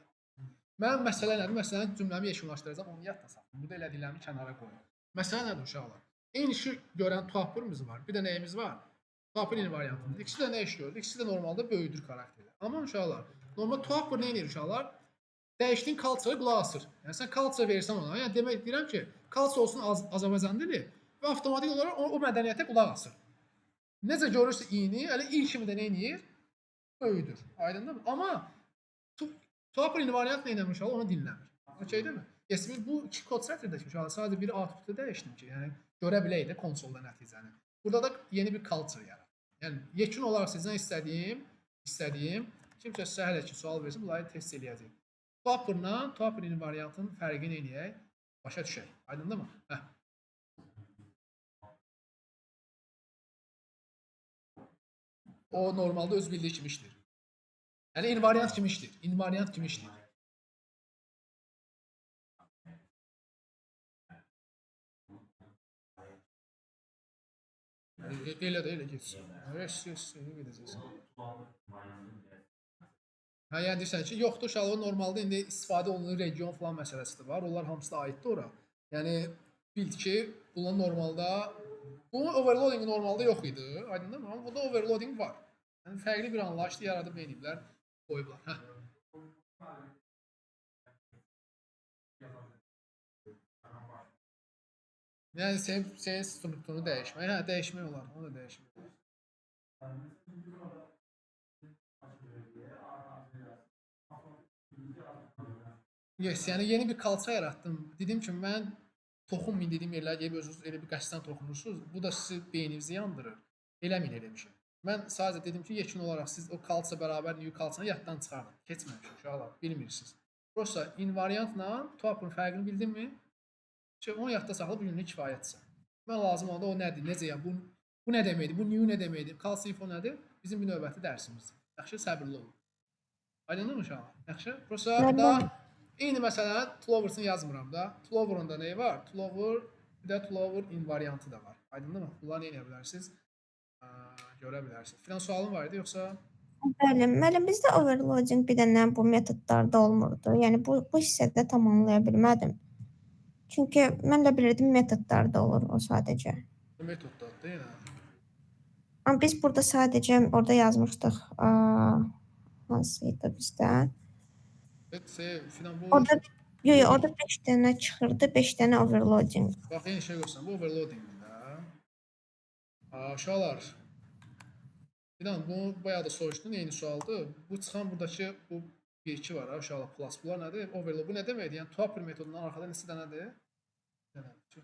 Mənim məsələ nədir? Məsələn, cümləmi yekunlaşdıracağam, onu yadda saxlayın. Burada elədiklərimi kənara qoyun. Məsələ nədir uşaqlar? Eyni işi görən toUpper-ımız var. Bir də nəyimiz var? toUpper invariantımız. İkisi də nə iş görür? İkisi də normalda böyüdür karakterlər. Amma uşaqlar, normal toUpper nə edir uşaqlar? Dəyişdiyin culture-a qulaq asır. Yəni sən culture verirsən ona, yəni demək deyirəm ki, culture olsun Az Azərbaycan dili və avtomatik olaraq o mədəniyyətə qulaq asır. Necə görürsə i-ni, elə i kimi də nə edir? Böyüdür. Aydındır mı? Amma toUpper invariant nə edir uşaqlar? Onu dinləmir. Okey deyilmi? Yes, bu iki kod sətrindəki uşaqlar sadəcə biri output-u dəyişdim ki, yəni görə bilək də konsolda nəticəni. Burada da yeni bir culture yaratdım. Yəni yekun olaraq sizdən istədiyim kimsə sizə hələ ki sual versin, bunları test eləyəcək. toUpper-la toUpper invariantın fərqini eləyək, başa düşək. Aydındır mı? Hə. O normalda öz bildiyi kimi işləyir. Yəni invariant kimi işləyir. İnvariant kimi işləyir. Elə də elə getsin. Yes, yes, elə gedəcəksən. Hə, yəni deyirsən ki, yoxdur uşaqlar, normalda indi istifadə olunur region falan məsələsi də var. Onlar hamısı da aiddir ora. Yəni bil ki, bunun normalda bunun overloading normalda yox idi. Aydındır mı? Amma burada overloading var. Yəni fərqli bir anlayışla yaradıb eləyiblər, qoyublar. Hə. Yəni senin strukturunu dəyişmək, hə, dəyişmək olar, onu da dəyişmək olar. Yes, yəni yeni bir culture yaratdım. Dedim ki, mən toxunmayın dediyim yerlərə gedib özünüz elə bir qəsdən toxunursunuz. Bu da sizi beyninizi yandırır. Eləməyin elə bir şey. Mən sadəcə dedim ki, yekun olaraq siz o culture bərabər new culture-nı yaddan çıxardın. Keçməmişik uşaqlar, bilmirsiniz. Prosta invariantla toUpper-ın fərqini bildinmi? Şey, onu yadda saxla, bu günlük kifayətsə. Mən lazım olanda o nədir, necə, yəni bu nə deməkdir, bu new nə deməkdir, culture info nədir? Bizim bir növbəti dərsimizdir. Yaxşı, səbirli olun. Aydındır mı uşaqlar? Yaxşı? Prosta da eyni məsələni ToLower-sını yazmıram da. ToLower-un da nəyi var? ToLower, bir də ToLower invariantı da var. Aydındır mı? Bunları nə edə bilərsiniz? Görə bilərsiniz. Filan sualın var idi yoxsa? Bəli, müəllim, bizdə overloading bir dənə bu metodlarda olmurdu. Yəni bu hissədə tam anlaya bilmədim. Çünki mən də bilirdim metodlarda olur o sadəcə. Metodlar da yenə. Amma biz burada sadəcə orada yazmışdıq. Hansı idi bizdə? C filan bu Orada yo, orada 5 dənə çıxırdı, 5 dənə overloading. Bax, eyni şey göstərirəm. Bu overloadingdir də. Uşaqlar. Filan bunu bayağı da soruşdun, eyni sualdır. Bu çıxan buradakı bu 1-2 var ha uşaqlar, plus. Bunlar nədir? Overload. Bu nə deməkdir? Yəni to upper metodundan arxada neçə dənədir? Dənədir.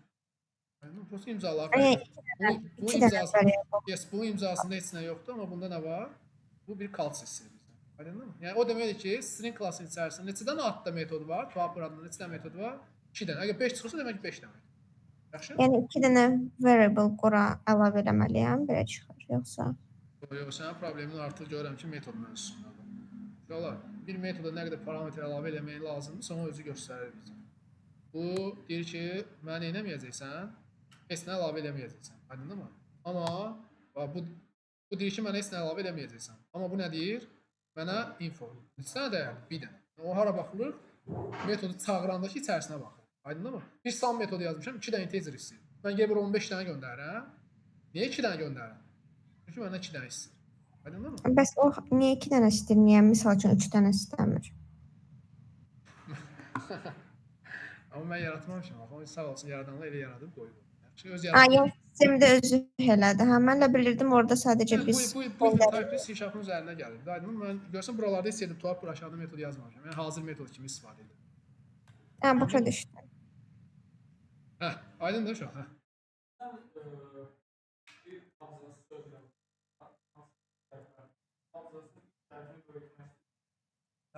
Yəni prosta imzalar Yəni fərqlidir. Bu 2 dənə imzası, variable. Yes, bunun imzasında heç nə yoxdur, amma bunda nə var? Bu bir call istəyir bizdən. Aydınmı? Yəni o deməkdir ki, string class'ın içərisində neçə dənə adda metodu var? To upper adında neçə dənə metodu var? 2 dənə. Əgər 5 çıxırsa, demək ki 5 dənə. Yaxşı? Yəni 2 dənə variable qura əlavə eləməliyəm, belə çıxır yoxsa? Yox, sənin problemin artıq görürəm ki, metod mövzusundadır. Uşaqlar, bir metoda nə qədər parametr əlavə eləmək lazımdırsa, onu özü göstərir bizə. Bu deyir ki, mənə nə eləməyəcəksən? Heç nə əlavə eləməyəcəksən. Aydınmı? Amma bax, bu deyir ki, mənə heç nə əlavə eləməyəcəksən. Amma bu nə deyir? Mənə info. Neçə dənə dəyərdir? Bir dənə. O hara baxılır? Metodu çağırandakı içərisinə baxır. Aydınmı? Bir sum metodu yazmışam, 2 dənə integer istəyir. Mən gəlib bura 15 dənə göndərirəm. Niyə 2 dənə göndərirəm? Çünki məndən 2 dənə istəyir. Aydınmı? Bəs o niyə 2 dənə istəyir? Niyə misal üçün 3 dənə istəmir? Amma mən yaratmamışam. Axı, o sağ olsun yaradanlar elə yaradıb qoyub. Yaxşı, öz Ha, yaradan. yəni sistemdə özü elədir. Hə, mən də bilirdim orada sadəcə Bu, biz bu type C-Sharp-ın üzərinə gəlir. Aydınmı? Mən görsən buralarda heç yerdə to upper aşağıda metod yazmamışam. Yəni hazır metod kimi istifadə edirəm. Hə, başa düşdüm. Hə, aydındır uşaq, hə. Sən bir abzası sözlə abzasın hərfini böyütmək.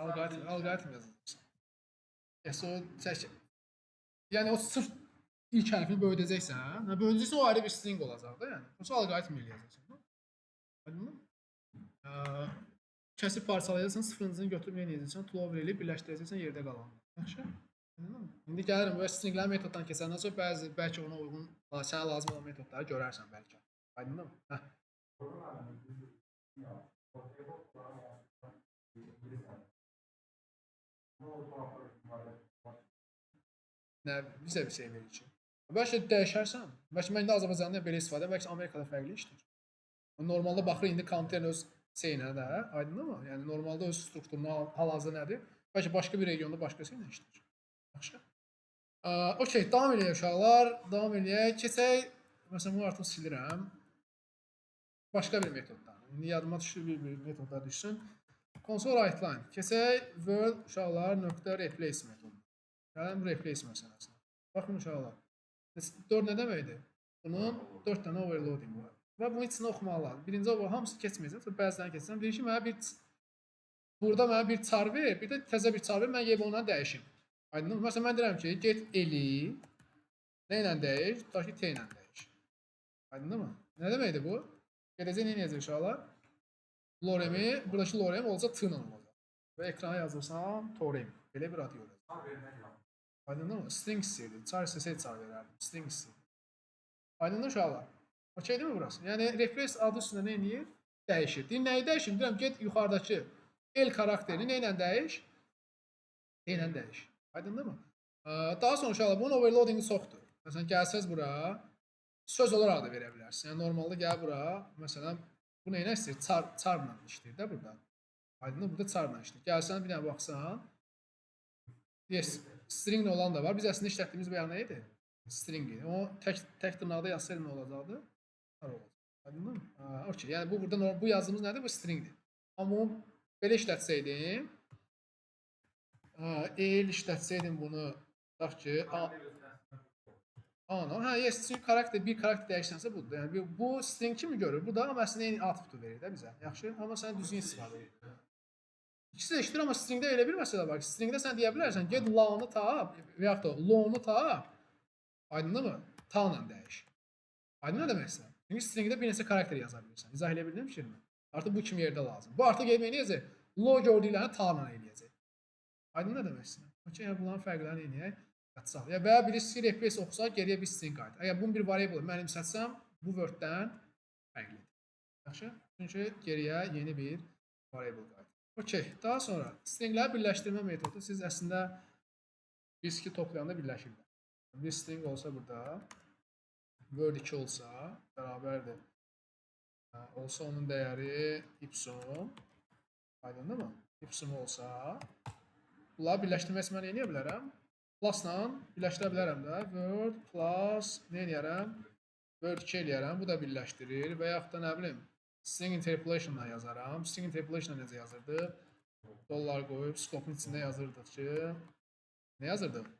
Alqoritm yazacaqsan. Yes, o tək. Yəni o sırf ilk hərfini böyüdəcəksən, hə? Böyüdəcəksən o ayrı bir string olacaq da, yəni. Yoxsa alqoritm eləyəcəksən. Aydınmı? Kəsib parçalayacaqsan, sıfırıncını götürüb nə edəcəksən? To lower eləyib birləşdirəcəksən yerdə qalanını. Yaxşı? Aydınmı? İndi gəlirəm bu stringlərin metoddan keçəndən sonra bəzi bəlkə ona uyğun sənə lazım olan metodları görərsən bəlkə. Aydınmı? Hə. Orada müəllim ya, ortaya olaraq bilirsən. Nə oldu var. Nə bizə bir şey verir ki. Bəlkə dəyişərsən. Bəlkə mən indi Azərbaycanda belə istifadə, bəlkə Amerikada fərqli işdir. Normalda baxır indi kompüterin öz şeyinə də, aydınmı? Yəni normalda öz strukturuna hal-hazırda nədir? Bəlkə başqa bir regionda başqa şeylə işləyir. Yaxşı. Okey, davam eləyək uşaqlar. Davam eləyək. Keçək. Məsələn, bunu artıq silirəm. Başqa bir metoddan. İndi yadıma düşdü bir metodlar düşsün. Console write line. Keçək world uşaqlar nöqtə replace metodu. Gələn replace məsələsinə. Baxın uşaqlar. 4 nə deməkdir? Bunun 4 dənə overloading var. Və bunun içini oxumaq lazım. Birinci over hamısı keçməyəcəm. Sonra bəzilərini keçəcəm. Deyir ki, mənə bir burada mənə bir char ver, bir də təzə bir char ver, mən gəlib onunla dəyişim. Aydınmı? Məsələn, mən deyirəm ki, get eli nə ilə dəyiş? Tutaq ki, T ilə dəyiş. Aydınmı? Nə deməkdir bu? Gedəcək nə edəcək uşaqlar? Loremi, buradakı lorem olacaq T ilə olacaq. Və ekrana yazırsam torem. Belə bir ad görəcək. Vermək lazım. Aydınmı? String istəyirdi. Char istəsəydi char verərdim. String istəyirdi. Aydındır uşaqlar? Okey deyilmi burası? Yəni replace adı üstündə nə eləyir? Dəyişir. Deyir nəyi dəyişim? Deyirəm get yuxarıdakı L karakterini nə ilə dəyiş? T ilə dəyiş. Aydındır mı? Daha sonra uşaqlar bunun overloadingi çoxdur. Məsələn gəlsəz bura söz olaraq da verə bilərsiniz. Yəni normalda gəl bura, məsələn bu nə ilə istəyir? Char, charla işləyir də burada. Aydındır? Burada charla işləyir. Gəlsən bir dənə baxsan, yes, string olan da var. Biz əslində işlətdiyimiz bəyan nə idi? String idi. O tək tək dırnaqda yazsaydı nə olacaqdı? Char olacaq. Aydınmı? Okey. Yəni bu burada bu yazdığımız nədir? Bu stringdir. Amma onu belə işlətsəydim, el işlətsəydim bunu, tutaq ki, A, ana, hə, yes, çünki karakter, bir karakter dəyişsənsə budur. Yəni bu string kimi görür? Bu da amma əslində eyni outputu verir də bizə. Yaxşı, amma sən düzgün istifadə edir. İkisi də işləyir, amma stringdə elə bir məsələ var ki, stringdə sən deyə bilərsən, get la'ını tap və yaxud da lo'nu tap. Aydınmı? Ta ilə dəyiş. Aydın nə demək istəyirəm? Çünki stringdə bir neçə karakter yaza bilirsən. İzah eləyə bildim fikrimi? Artıq bu kimi yerdə lazım. Bu artıq gəlib eləyəcək? Lo gördüklərini ta ilə eləyəcək. Aydın nə demək istəyirəm? Okey, yəni bunların fərqlərini eləyək. Yatsaq. Ya və ya birisi replace oxusa, geriyə bir string qayıdır. Əgər bunun bir variable mənimsətsəm, bu word-dən fərqlidir. Yaxşı? Çünki geriyə yeni bir Variable qaytarır. Okey. Daha sonra stringləri birləşdirmə metodu, siz əslində biz ki toplayanda birləşirlər. Bir string olsa burada, word 2 olsa bərabərdir. Olsa onun dəyəri y. Aydındır mı? Y olsa, bunları birləşdirmək üçün mən nə edə bilərəm? Plusla birləşdirə bilərəm də. Word plus nə edərəm? Word 2 eləyərəm. Bu da birləşdirir və yaxud da nə bilim, string interpolation-la yazaram. String interpolation necə yazırdı? Dollar qoyub scope-un içində yazırdıq ki, nə yazırdıq?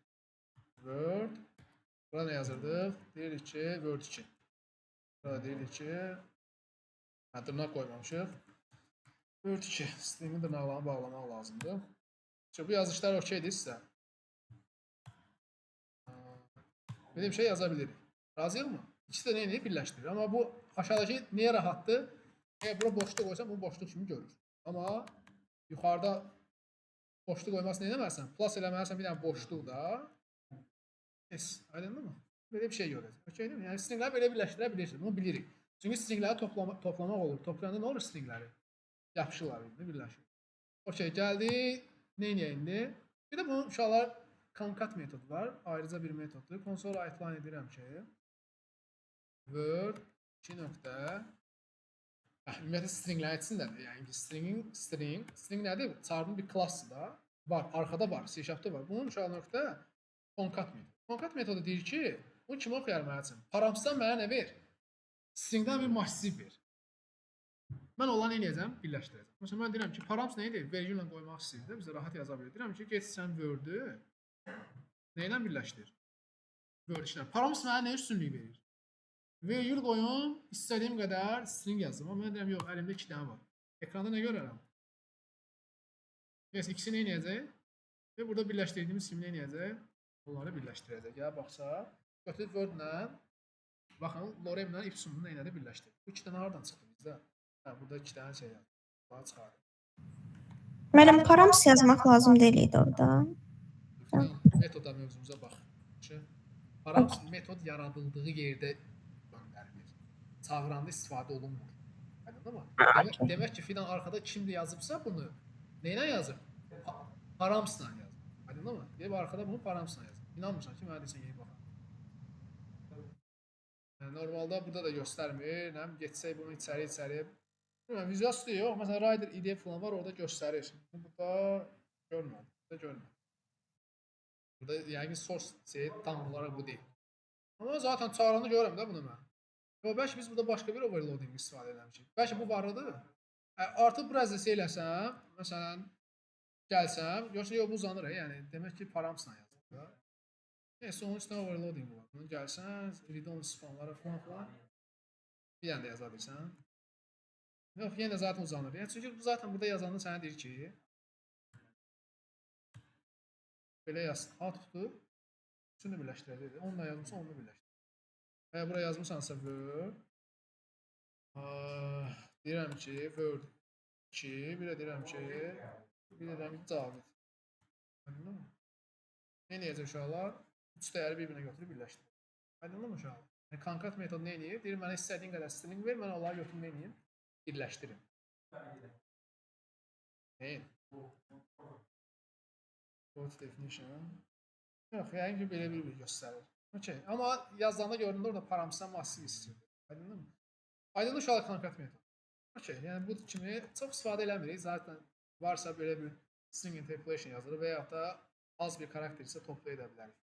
Word. Bura nə yazırdıq? Deyirik ki, Word 2. Burada deyirik ki, hə, dırnaq qoymamışıq. Word 2. Stringin dırnaqlarını bağlamaq lazımdır. İşte bu yazışlar okeydir sizə. Belə bir şey yaza bilirik. Razıyıq mı? İkisi də nə edir? Birləşdirir. Amma bu aşağıdakı niyə rahatdır? Əgər bura boşluq qoysam, bunu boşluq kimi görür. Amma yuxarıda boşluq qoymasını nə etməlisən? Plus eləməlisən bir dənə boşluq da. Yes, aydındır mı? Belə bir şey görəcək. Okey deyil mi? Yəni stringləri belə birləşdirə bilirsiniz. Bunu bilirik. Çünki stringləri toplamaq olur. Toplayanda nə olur stringləri? Yapışırlar bir-birinə, birləşir. Okey, gəldi. Nə edək indi? Bir də bunun uşaqlar concat metodu var. Ayrıca bir metoddur. Console write edirəm ki, Word 2 nöqtə. Hə, ümumiyyətlə stringlər içindədir. Yəni ki, stringin string nədir? Charın bir klassıdır da. Var, arxada var, C Sharp-da var. Bunun uşaq nöqtə concat metodu. Concat metodu deyir ki, bunu kim oxuyar mənim üçün? Paramsdan mənə nə ver? Stringdən bir massiv ver. Mən onları nə edəcəm? Birləşdirəcəm. Məsələn, mən deyirəm ki, params nə edir? Vergüllə qoymaq istəyir də, bizə rahat yaza bilir. Deyirəm ki, get sən Word-ü nə ilə birləşdir? Word ilə. Params mənə nə üstünlük verir? Vergül qoyum, istədiyim qədər string yazdım. Amma mən deyirəm, yox, əlimdə 2 dənə var. Ekranda nə görərəm? Yes, ikisi nə edəcək? Və burada birləşdirdiyimiz kimi nə edəcək? Onları birləşdirəcək. Gəl baxsa, götürüb Word-lə, baxın, lorem-lə ipsum-u nə elədi? Birləşdirdi. Bu iki dənə hardan çıxdı bizdə? Hə, burada iki dənə şey yazdı. Bunları çıxardı. Müəllim, params yazmaq lazım deyil idi orada. Metoda mövzumuza bax. Yaxşı. Params metod yaradıldığı yerdə göndərilir. Çağıranda istifadə olunmur. Aydındır mı? Demək ki, filan arxada kimdir yazıbsa bunu nə ilə yazıb? Paramsla yazıb. Aydındır mı? Deyib arxada bunu paramsla yazıb. İnanmırsan ki, mənə desən gedib baxa. Yəni, normalda burada da göstərmir. Nə bilim, getsək bunu içəri. Bilmirəm, Visual Studio yox. Məsələn, Rider IDE falan var, orada göstərir. Burada görmədim. Burada görmədim. Burada yəqin source şey tam olaraq bu deyil. Amma zaten çağıranı görürəm də bunu mən. Yox, bəlkə biz burada başqa bir overloading istifadə eləmişik. Bəlkə bu var idi. Artıq biraz da şey eləsəm, məsələn, gəlsəm, yoxsa yox bu uzanır, yəni demək ki, paramsla yazılır da. Neysə, onun üstünə overloading var. Bunu gəlsən, read-only spanlara falan falan bir dənə də yaza bilirsən. Yox, yenə zaten uzanır. Yəni çünki bu zaten burada yazanda sənə deyir ki, belə yaz, output-u üçünü birləşdirəcək. Onunla yazmısan, onu birləşdir. Və ya bura yazmısansa Word, deyirəm ki, Word 2, bir də deyirəm ki, bir də deyirəm ki, Cavid. Aydındır mı? Nə eləyəcək uşaqlar? Üç dəyəri bir-birinə götürüb birləşdirir. Aydındır mı uşaqlar? Yəni concat metodu nə eləyir? Deyir, mənə istədiyin qədər string ver, mən onları götürüm, nə eləyim? Birləşdirim. Neyin? Code definition. Yox, yəqin ki, belə bir göstərir. Okey. Amma yazdığında göründü orada paramsdan massiv istəyir. Aydındır mı? Aydındır uşaqlar concat metodu. Okey, yəni bu kimi çox istifadə eləmirik. Zaten varsa belə bir string interpolation yazılır və yaxud da az bir karakter isə toplaya da bilərik.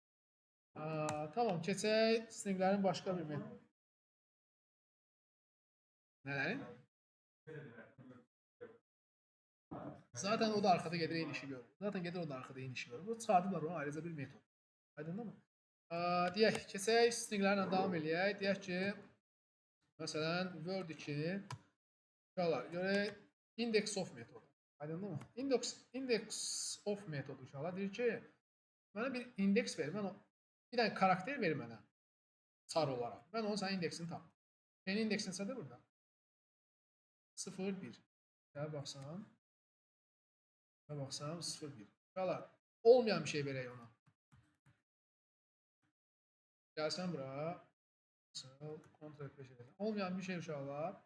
Tamam, keçək stringlərin başqa bir metodu. Nələrin? Zaten o da arkada gedir eyni işi görür. Zaten gedir o da arkada eyni işi görür. Bu çıxardıblar onu ayrıca bir metod. Aydındır mı? Deyək, keçək stringlərlə davam eləyək. Deyək ki, məsələn, Word 2 uşaqlar, görək index of metodu. Aydındır mı? Index of metodu uşaqlar deyir ki, mənə bir indeks ver, mən o, bir dənə karakter ver mənə char olaraq. Mən onun sənin indeksini tapım. Senin indeksin nədir burada? 0, 1. Gəl baxsan. Gəl baxsam 0, 1. Uşaqlar, olmayan bir şey verək ona. Gəlsən bura. Ctrl F5 edəcəm. Olmayan bir şey uşaqlar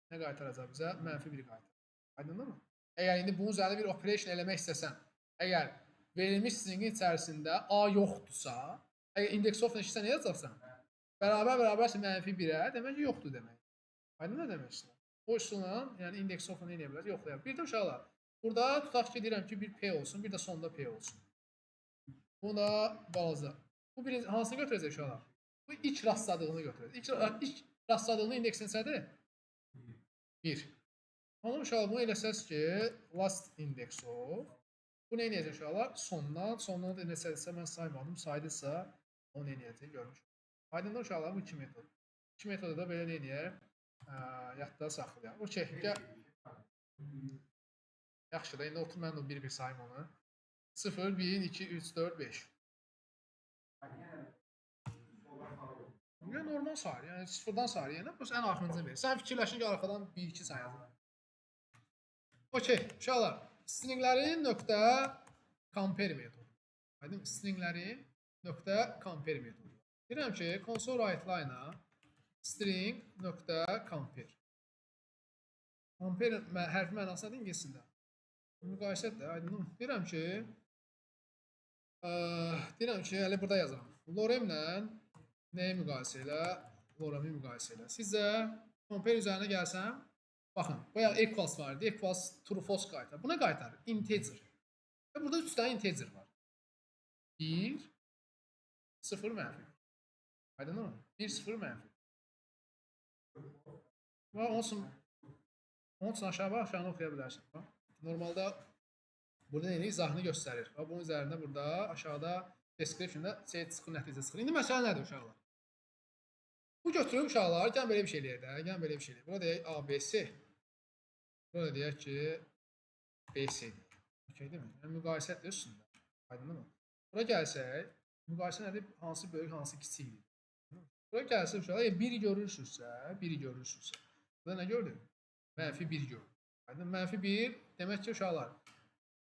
nə qaytaracaq bizə? Mənfi 1 qaytaracaq. Aydındır mı? Əgər indi bunun üzərində bir operation eləmək istəsən, əgər verilmiş stringin içərisində A yoxdursa, əgər index of neçəsə nə yazacaqsan? Bərabər bərabərsə mənfi 1-ə, demək ki, yoxdur demək. Aydın nə demək istəyirəm? O üsulla, yəni index of nə eləyə bilər? Yoxlaya bilər. Bir də uşaqlar, burada tutaq ki, deyirəm ki, bir P olsun, bir də sonda P olsun. Bu da balaca. Bu birinci, hansını götürəcək uşaqlar? Bu ilk rastladığını götürəcək. İlk rastladığının indeksi neçədir? 1. Onu uşaqlar, bunu eləsəz ki, last index of. Bu nə eləyəcək uşaqlar? Sondan, sondan da neçədirsə mən saymadım. Saydısa o nə eləyəcək görmüş. Aydındır uşaqlar bu iki metod. İki metodu da belə nə eləyək? Yadda saxlayaq. Okey, gəl. Yaxşı da, indi otur mən də bir-bir sayım onu. 0, 1, 2, 3, 4, 5. Yəni normal sayır. Yəni sıfırdan sayır. Yəni bu ən axırıncı verir. Sən fikirləşin ki, arxadan 1, 2 sayacaq. Okey, uşaqlar. Stringlərin nöqtə compare metodu. Aydın stringlərin nöqtə compare metodu. Deyirəm ki, console write line-a string nöqtə compare. Compare hərfi mənası nədir ingiliscində? Müqayisədir, aydınmı? Deyirəm ki, hələ burada yazıram. Loremlə nəyi müqayisə elə? Loremi müqayisə elə. Sizcə compare üzərinə gəlsəm, baxın, bayaq equals var idi. Equals true false qaytar. Buna qaytar integer. Və burada 3 dənə integer var. 1 0 mənfi. Aydınmı? 1 0 mənfi. Və onun üçün aşağı bax, aşağını oxuya bilərsən. Bax. Normalda burada nə edir? İzahını göstərir. Bax, bunun üzərində burada aşağıda description-da şey çıxır, nəticə çıxır. İndi məsələ nədir uşaqlar? Bu götürüb uşaqlar, gəlin belə bir şey eləyək də, gəlin belə bir şey eləyək. Burada deyək A, B, C. Burada deyək ki, B, C deyək. Okey deyil mi? Yəni müqayisə üstündə. Aydınmı? Bura gəlsək, müqayisə nədir? Hansı böyük, hansı kiçikdir? Bura gəlsək uşaqlar, əgər 1 görürsünüzsə, 1 görürsünüzsə. Burada nə gördük? Mənfi 1 gördük. Aydın? Mənfi 1 demək ki, uşaqlar,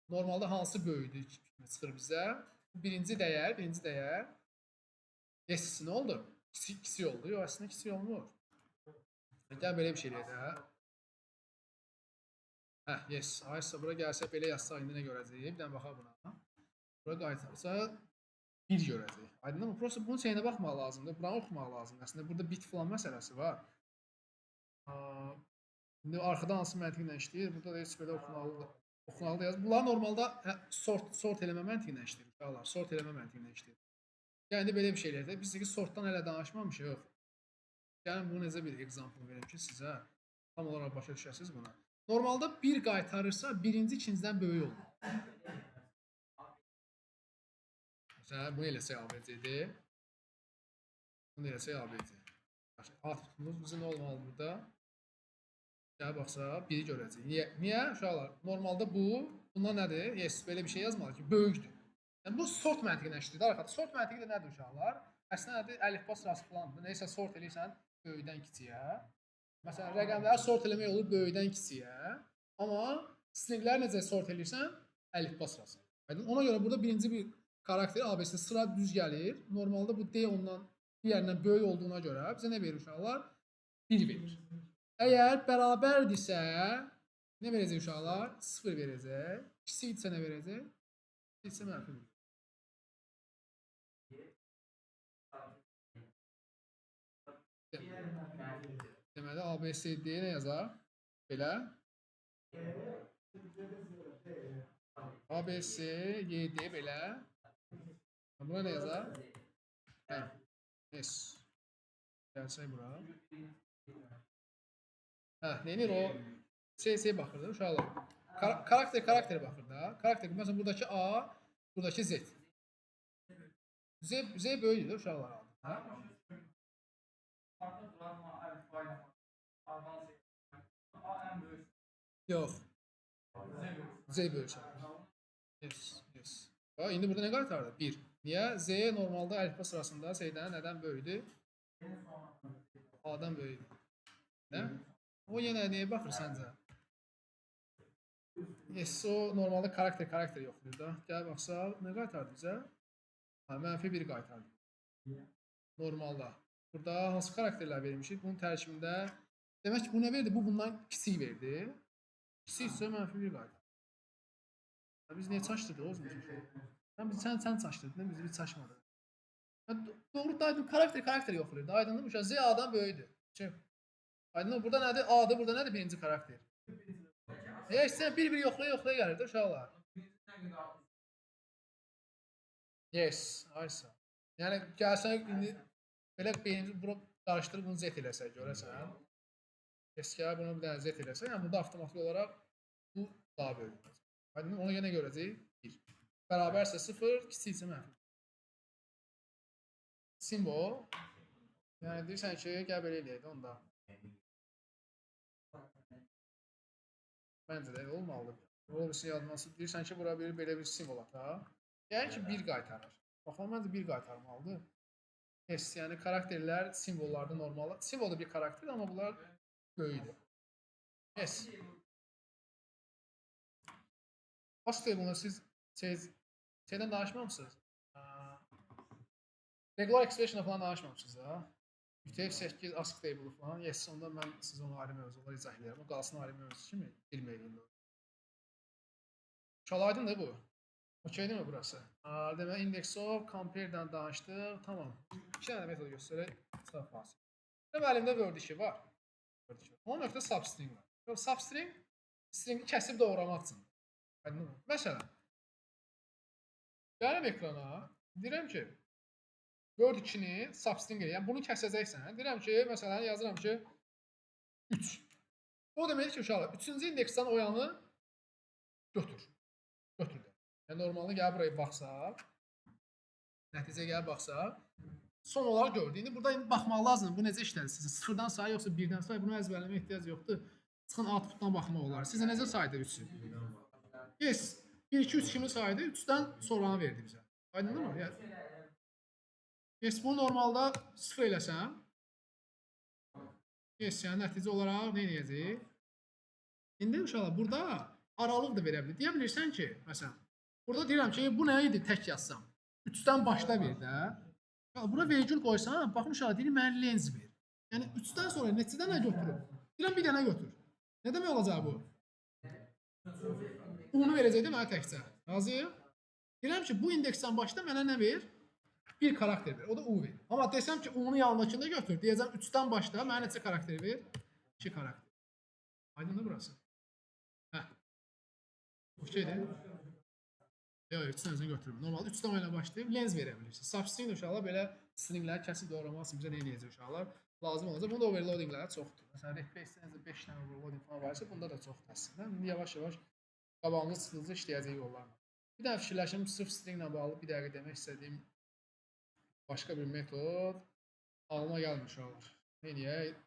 normalda hansı böyüdür kimi çıxır bizə? Birinci dəyər S nə oldu? Kiçik oldu. Yox, əslində kiçik olmur. Gəl belə bir şey eləyək də. Hə, yes. Aysa bura gəlsə belə yazsaq indi nə görəcəyik? Bir dənə baxaq buna. Bura qaytarsa 1 görəcəyik. Aydınmı? Prosta bunun şeyinə baxmaq lazımdır. Buranı oxumaq lazımdır. Əslində burada bit falan məsələsi var. İndi arxadan hansı məntiqlə işləyir? Burada da heç belə oxunalıdır. Oxunalı yaz. Bunlar normalda hə, sort eləmə məntiqlə işləyir uşaqlar. Sort eləmə məntiqlə işləyir. Yəni belə bir şey eləyək də. Biz ki sortdan hələ danışmamışıq. Yox. Gəlin bunu necə bir example verim ki sizə tam olaraq başa düşəsiniz buna. Normalda bir qaytarırsa birinci ikincidən böyük olur. Məsələn, bunu eləsək ABCD. Bunu eləsək ABC. Yaxşı, A tutumuz bizə nə olmalıdır burada? Gəl baxsa, biri görəcək. Niyə? Niyə uşaqlar? Normalda bu, bundan nədir? Yes, belə bir şey yazmalı ki, böyükdür. Yəni bu sort məntiqinə işləyir arxada. Sort məntiqi də nədir uşaqlar? Əslində nədir? Əlifba sırası falandır. Neysə sort eləyirsən böyükdən kiçiyə. Məsələn, rəqəmləri sort eləmək olur böyükdən kiçiyə. Amma stringləri necə sort eləyirsən? Əlifba sırası. Aydın? Ona görə burada birinci bir karakter ABC sıra düz gəlir. Normalda bu D ondan digərindən böyük olduğuna görə bizə nə verir uşaqlar? 1 verir. Əgər bərabərdirsə nə verəcək uşaqlar? 0 verəcək. Kiçikdirsə nə verəcək? Kiçikdirsə mənfi 1. Deməli A, B, C, D nə yazar? Belə. A, B, C, Y, D belə. Buna nə yazar? Hə. S. Gəlsək bura. Hə, nə edir o? C, C baxır da uşaqlar. Karakter karakter baxır da. Karakter. Məsələn, buradakı A, buradakı Z. Z, Z böyükdür uşaqlar adı. Hə? Farklı duran A ilə A'dan Z. A ən böyük. Yox. Z böyük. Z böyük. Yes. Ha, indi burada nə qaytardı? 1. Niyə? Z normalda əlifba sırasında şeydən nədən böyükdür? A-dan böyükdür. Nə? O yenə nəyə baxır səncə? Yes, o normalda karakter karakter yoxdur da. Gəl baxsaq, nə qaytardı bizə? Ha, mənfi 1 qaytardı. Normalda. Burada hansı karakterlər vermişik? Bunun tərkibində demək ki, bu nə verdi? Bu bundan kiçik verdi. Kiçiksə mənfi 1 qaytardı. Biz niyə çaşdırdıq özümüzü? Sən çaşdırdın, biz çaşmadıq. Doğru da aydın karakter karakter yoxlayır. Aydındır mı? Z A-dan böyükdür. Çünki aydın burada nədir? A-dır, burada nədir birinci karakter? Eğer sən bir-bir yoxlaya-yoxlaya gəlir də uşaqlar. Yes, aysa. Yəni gəlsən indi belə beynimizi bura qarışdırıb bunu Z eləsək görəsən. Yes, gəl bunu bir dənə Z eləsək, yəni burada avtomatik olaraq bu daha böyük olacaq. Aydın ona yenə görəcəyik 1. Bərabərsə 0, kiçiksə mənfi. Simvol. Yəni deyirsən ki, gəl belə eləyək də onda. Məncə də elə olmalıdır. Ola bilsin yadıma deyirsən ki, bura bir belə bir simvol at ha. Yəni ki, 1 qaytarır. Bax, məncə 1 qaytarmalıdır. Yes, yəni karakterlər simvollarda normal. Simvol da bir karakterdir, amma bunlar böyükdür. Yes. ASCII table'ını siz şeydən danışmamısınız? Regular expression falan danışmamışsınız ha? UTF-8 ASCII table falan. Yes, onda mən sizə onu ayrı mövzular izah edərəm. O qalsın ayrı mövzu kimi bilməyin. Çalaydın da bu. Okey değil mi burası? Demək index of compare-dən danışdıq. Tamam. İki dənə metod göstərək. Çıxaq fasilə. Demək əlimdə Word 2 var. Word 2 var. Onun nöqtə substring var. Substring stringi kəsib doğramaq üçün. Aydın mı? Məsələn, gəlirəm ekrana, deyirəm ki, Word 2-ni substring elə. Yəni bunu kəsəcəksən. Deyirəm ki, məsələn, yazıram ki 3. O deməkdir ki, uşaqlar, 3-cü indeksdən o yanı götür. Götür. Yəni normalda gəl buraya baxsaq, nəticəyə gəlib baxsaq, son olaraq gördük. İndi burada indi baxmaq lazımdır. Bu necə işlədir sizin? Sıfırdan sayı yoxsa birdən sayı? Bunu əzbərləməyə ehtiyac yoxdur. Çıxın outputdan baxmaq olar. Sizə necə saydı 3-ü? Yes. 1, 2, 3 kimi saydı. 3-dən sonranı verdi bizə. Aydındır mı? Yəni, yes, bunu normalda 0 eləsəm, yes, yəni nəticə olaraq nə edəcək? İndi uşaqlar, burada aralıq da verə bilir. Deyə bilirsən ki, məsələn, burada deyirəm ki, bu nə idi tək yazsam? 3-dən başla ver də. Ya, bura vergül qoysan, baxın uşaqlar, deyir mənə length ver. Yəni 3-dən sonra neçə dənə götürür? Deyirəm bir dənə götür. Nə demək olacaq bu? Bunu verəcək də mənə təkcə. Razıyıq? Deyirəm ki, bu indeksdən başla mənə nə ver? Bir karakter ver. O da U ver. Amma desəm ki, U-nun yanındakını da götür. Deyəcəm 3-dən başla mənə neçə karakter ver? 2 karakter. Aydındır burası? Hə. Okeydir. Yox, 3-dən özünü götürmür. Normal 3-dən oyuna başlayıb length verə bilirsiniz. Substring uşaqlar belə stringləri kəsib doğramaq üçün bizə nə edəcək uşaqlar? Lazım olacaq. Bunda overloadingləri çoxdur. Məsələn, Reflex-də necə 5 dənə overloading falan varsa, bunda da çoxdur əslində. İndi yavaş-yavaş qabağımıza çıxdıqca işləyəcək onlarla. Bir dənə fikirləşim, sırf stringlə bağlı bir dəqiqə demək istədiyim başqa bir metod ağlıma gəlmir uşaqlar. Nə eləyək?